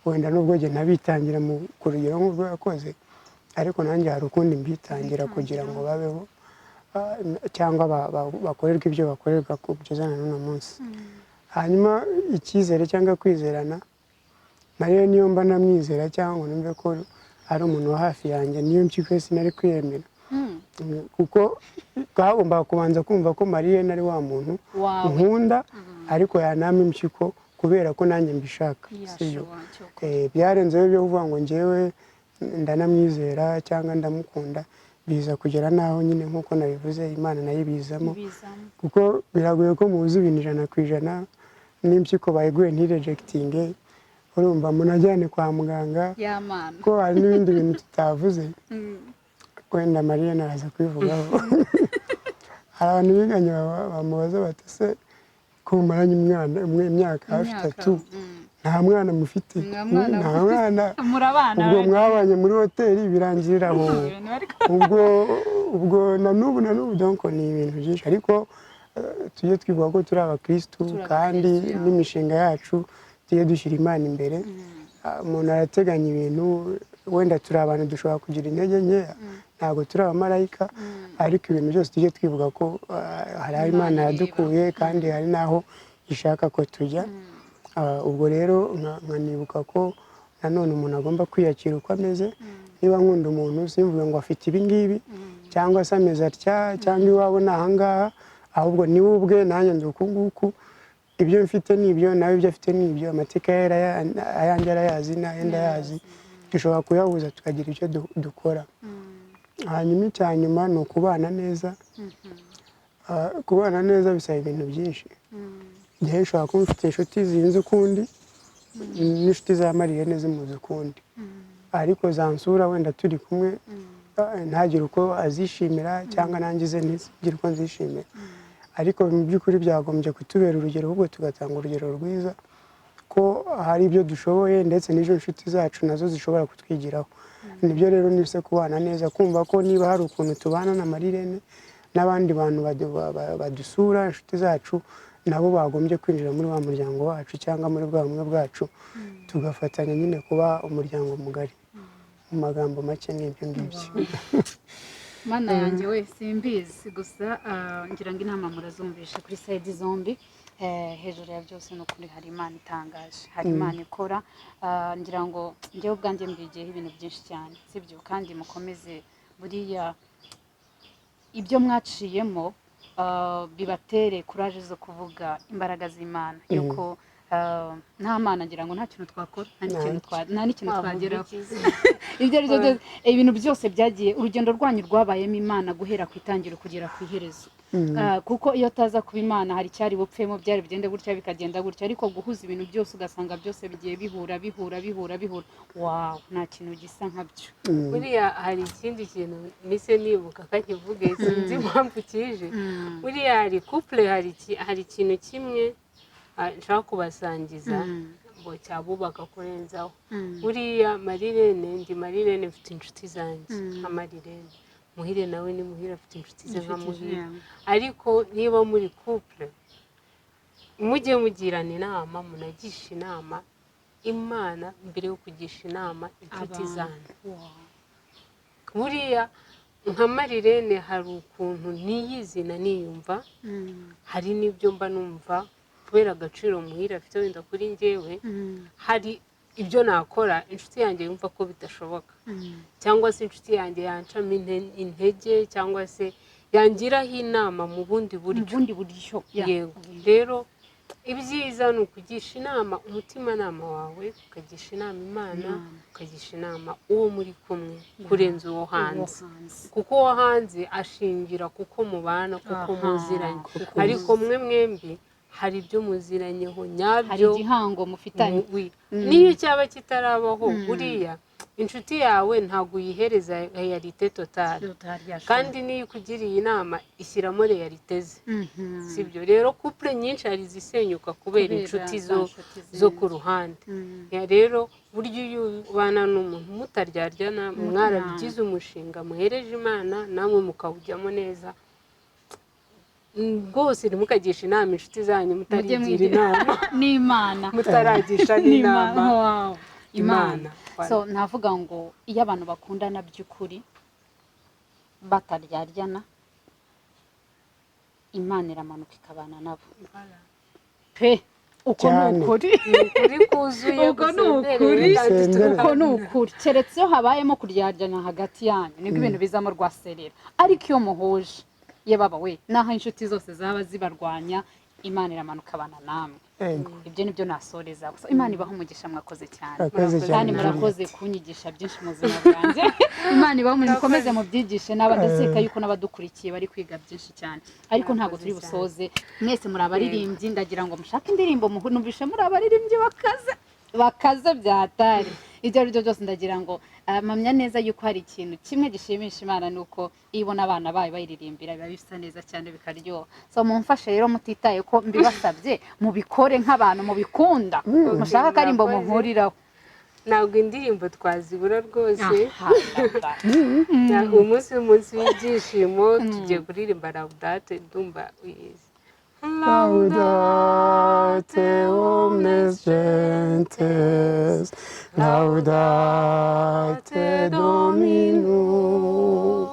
wenda nubwo njye ntabitangira ku rugero nk'urwo yakoze, ariko nanjye hari ukundi mbitangira kugira ngo babeho, cyangwa bakorerwe ibyo bakorerwa kugeza na n'uno munsi. Hanyuma icyizere cyangwa kwizerana, Mariya niyo mba namwizera cyangwa ngo numve ko ari umuntu wa hafi yanjye, niyo mpyiko sinari kwiyemera, kuko twagombaga kubanza kumva ko Mariya ari wa muntu wawe nkunda, ariko yanama impyiko kubera ko nanjye mbishaka, sibyo? Yashoboye cyo. Byarenzeho byo kuvuga ngo njyewe ndanamwizera cyangwa ndamukunda, biza kugera n'aho nyine nk'uko nabivuze Imana nayo ibizamo, bizamo, kuko biragoye ko muzi ibintu 100%. N'impyiko bayiguye ntirejectinge, urumva munajyane kwa muganga, y'amana. ko hari n'ibindi bintu tutavuze, wenda Mariya naraza kubivugaho. Hari abantu biganye bamubaza bati: "Se ko mumaranye umwana umwe imyaka hafi Imyaka, 3, nta mwana mufite?" Nta mwana. Nta mwana. Murabana. Ubwo mwabanye muri hoteli birangirira aho. Ibintu ariko Ubwo na n'ubu donc ni ibintu byinshi, ariko tujye twibuka ko turi abakirisitu, Turi kandi abakirisitu, ya. n'imishinga yacu tujye dushyira Imana imbere. Umuntu arateganya ibintu, wenda turi abantu dushobora kugira intege nkeya, ntabwo turi abamarayika, ariko ibintu byose tujye twibuka ko hari aho Imana Imana ireba. yadukuye kandi hari n'aho ishaka ko tujya. Ubwo rero nkanibuka ko nanone umuntu agomba kwiyakira uko ameze. Niba nkunda umuntu, simvuge ngo afite ibi ngibi cyangwa se ameze atya cyangwa iwabo ni ahangaha, ahubwo niwe ubwe, nanjye ndi uku nguku, ibyo mfite ni ibyo, nawe ibyo afite ni ibyo, amateka ye ayanjye arayazi n'aye ndayazi, dushobora kuyahuza tukagira icyo dukora. Hanyuma icya nyuma ni ukubana neza. Kubana neza bisaba ibintu byinshi. Igihe nshobora kuba mfite inshuti zinzi ukundi, n'inshuti za Mariyene zimuzi ukundi, ariko zansura wenda turi kumwe, ntagire uko azishimira cyangwa nanjye ze ntizigire uko nzishimira. Ariko mu by'ukuri byagombye kutubera urugero, ahubwo tugatanga urugero rwiza ko hari ibyo dushoboye, ndetse n'izo nshuti zacu nazo zishobora kutwigiraho. Nibyo rero nise kubana neza, kumva ko niba hari ukuntu tubana na Marirene n'abandi bantu badusura, inshuti zacu, nabo bagombye kwinjira muri wa muryango wacu cyangwa muri bwa bumwe bwacu, tugafatanya nyine kuba umuryango mugari. Mu magambo make ni ibyo ngibyo. Mana yanjye we, simbizi gusa, ngira ngo inama murazumvisha kuri side zombi. Hejuru ya byose ni ukuri hari Imana itangaje, hari Imana ikora. Ngira ngo njyewe ubwanjye mbigiyeho ibintu byinshi cyane, sibyo? Kandi mukomeze, buriya ibyo mwaciyemo. Bibatere courage zo kuvuga imbaraga z'Imana, yuko nta Mana ngira ngo nta kintu twakora, nta n'ikintu twageraho. Ibyo ari byo byose, ibintu byose byagiye, urugendo rwanyu rwabayemo Imana guhera ku itangiriro kugera ku iherezo. Kuko iyo ataza kuba Imana hari icyari bupfemo, byari bigende gutya bikagenda gutya, ariko guhuza ibintu byose ugasanga byose bigiye bihura bihura bihura bihura, wow, nta kintu gisa nkabyo. Buriya hari ikindi kintu mise nibuka kakivuge, sinzi impamvu kije. Buriya hari couple, hari ikintu kimwe nshaka kubasangiza ngo cyabubaka kurenzaho. Buriya Marirene, ndi Marirene, mfite inshuti zanjye nka Marirene, Muhire nawe ni Muhire, afite inshuti ze nka Muhire. Ariko niba muri couple mujye mugirana inama, munagisha inama Imana mbere yo kugisha inama inshuti zanyu. Buriya nka Marirene hari ukuntu niyizina niyumva, hari n'ibyo mba numva kubera agaciro Muhire afite wenda kuri njyewe, hari ibyo nakora inshuti yanjye yumva ko bidashoboka, cyangwa se inshuti yanjye yancamo intege, cyangwa se yangiraho inama mu bundi buryo. Yego, rero ibyiza ni ukugisha inama umutimanama wawe, ukagisha inama Imana, ukagisha inama uwo muri kumwe kurenza uwo hanze, kuko uwo hanze ashingira kuko mubana, kuko muziranye, ariko mwe mwembi hari ibyo muziranyeho nyabyo, hari igihango mufitanye. Niyo cyaba kitarabaho, buriya inshuti yawe ntabwo uyihereza réalité totale, kandi niyo ikugiriye inama ishyiramo réalité ze, sibyo? Rero couple nyinshi hari izisenyuka kubera inshuti zo ku ruhande. Rero burya iyo ubana n'umuntu mutaryarya, mwarabigize umushinga muhereje Imana, namwe mukawujyamo neza rwose, ntimukagishe inama inshuti zanyu mutarigira inama n'Imana, mutaragisha n'inama Imana. So navuga ngo iyo abantu bakundana by'ukuri bataryaryana, Imana iramanuka ikabana nabo pe. Uko ni ukuri, uko ni ukuri, uko ni ukuri. Keretse iyo habayemo kuryaryana hagati yanyu nibwo ibintu bizamo rwaserera, ariko iyo muhuje ye baba we, naho inshuti zose zaba zibarwanya, Imana iramanuka abana namwe. Ibyo nibyo nasoreza gusa. Imana ibaha umugisha, mwakoze cyane kandi murakoze kunyigisha byinshi mu buzima bwanjye. Imana ibaha umugisha, mukomeze mubyigishe n'abadaseka yuko n'abadukurikiye bari kwiga byinshi cyane. Ariko ntabwo turi busoze, mwese muri abaririmbyi, ndagira ngo mushake indirimbo, numvishe muri abaririmbyi bakaze bakaze byatari. Ibyo ari byo byose ndagira ngo mpamya neza yuko hari ikintu kimwe gishimisha Imana, ni uko iyo ibona abana bayo bayiririmbira biba bisa neza cyane bikaryoha. So mumfashe rero, mutitaye ko mbibasabye, mubikore nk'abantu mubikunda, mushaka akarimbo muhuriraho. Ntabwo indirimbo twazibura rwose. Umunsi w'umunsi w'ibyishimo tugiye kuririmba Laudate, ndumva uyizi. Laudate omnes gentes, laudate Dominum,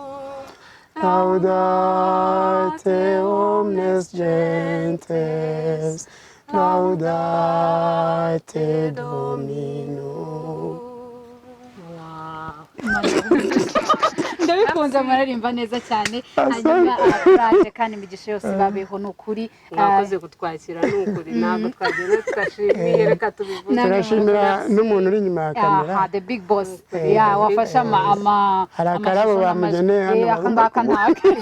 laudate omnes gentes, laudate Dominum. Ndabikunze, muraririmba neza cyane. Hanyuma courage kandi imigisha yose babeho, ni ukuri. Mwakoze kutwakira, ni ukuri, ntabwo twagenda tudashimiye, reka tubivuge. Turashimira n'umuntu uri inyuma ya kamera, the big boss wafashe ama hari akarabo bamugeneye hano, aka ngaka ntake.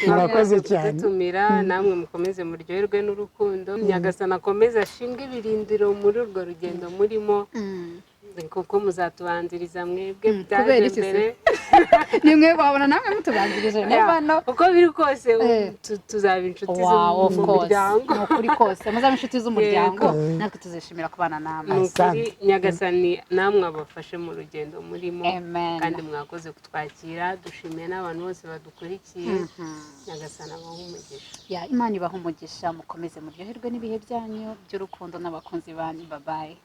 Murakoze cyane kudutumira, namwe mukomeze muryoherwe n'urukundo. Nyagasani akomeze ashinge ibirindiro muri urwo rugendo murimo, kuko muzatubanziriza mwebwe Kubera iki se? Ni mwe wabona namwe mutubanzirije never. Uko biri kose tuzaba inshuti z'umuryango. Ni ukuri kose muzaba inshuti z'umuryango, natwe tuzishimira kubana namwe. Ni ukuri Nyagasani namwe abafashe mu rugendo murimo, kandi mwakoze kutwakira. Dushimiye n'abantu bose badukurikiye. Nyagasani abahe umugisha. Imana ibahe umugisha, mukomeze muryoherwe n'ibihe byanyu by'urukundo n'abakunzi banyu. Bye bye.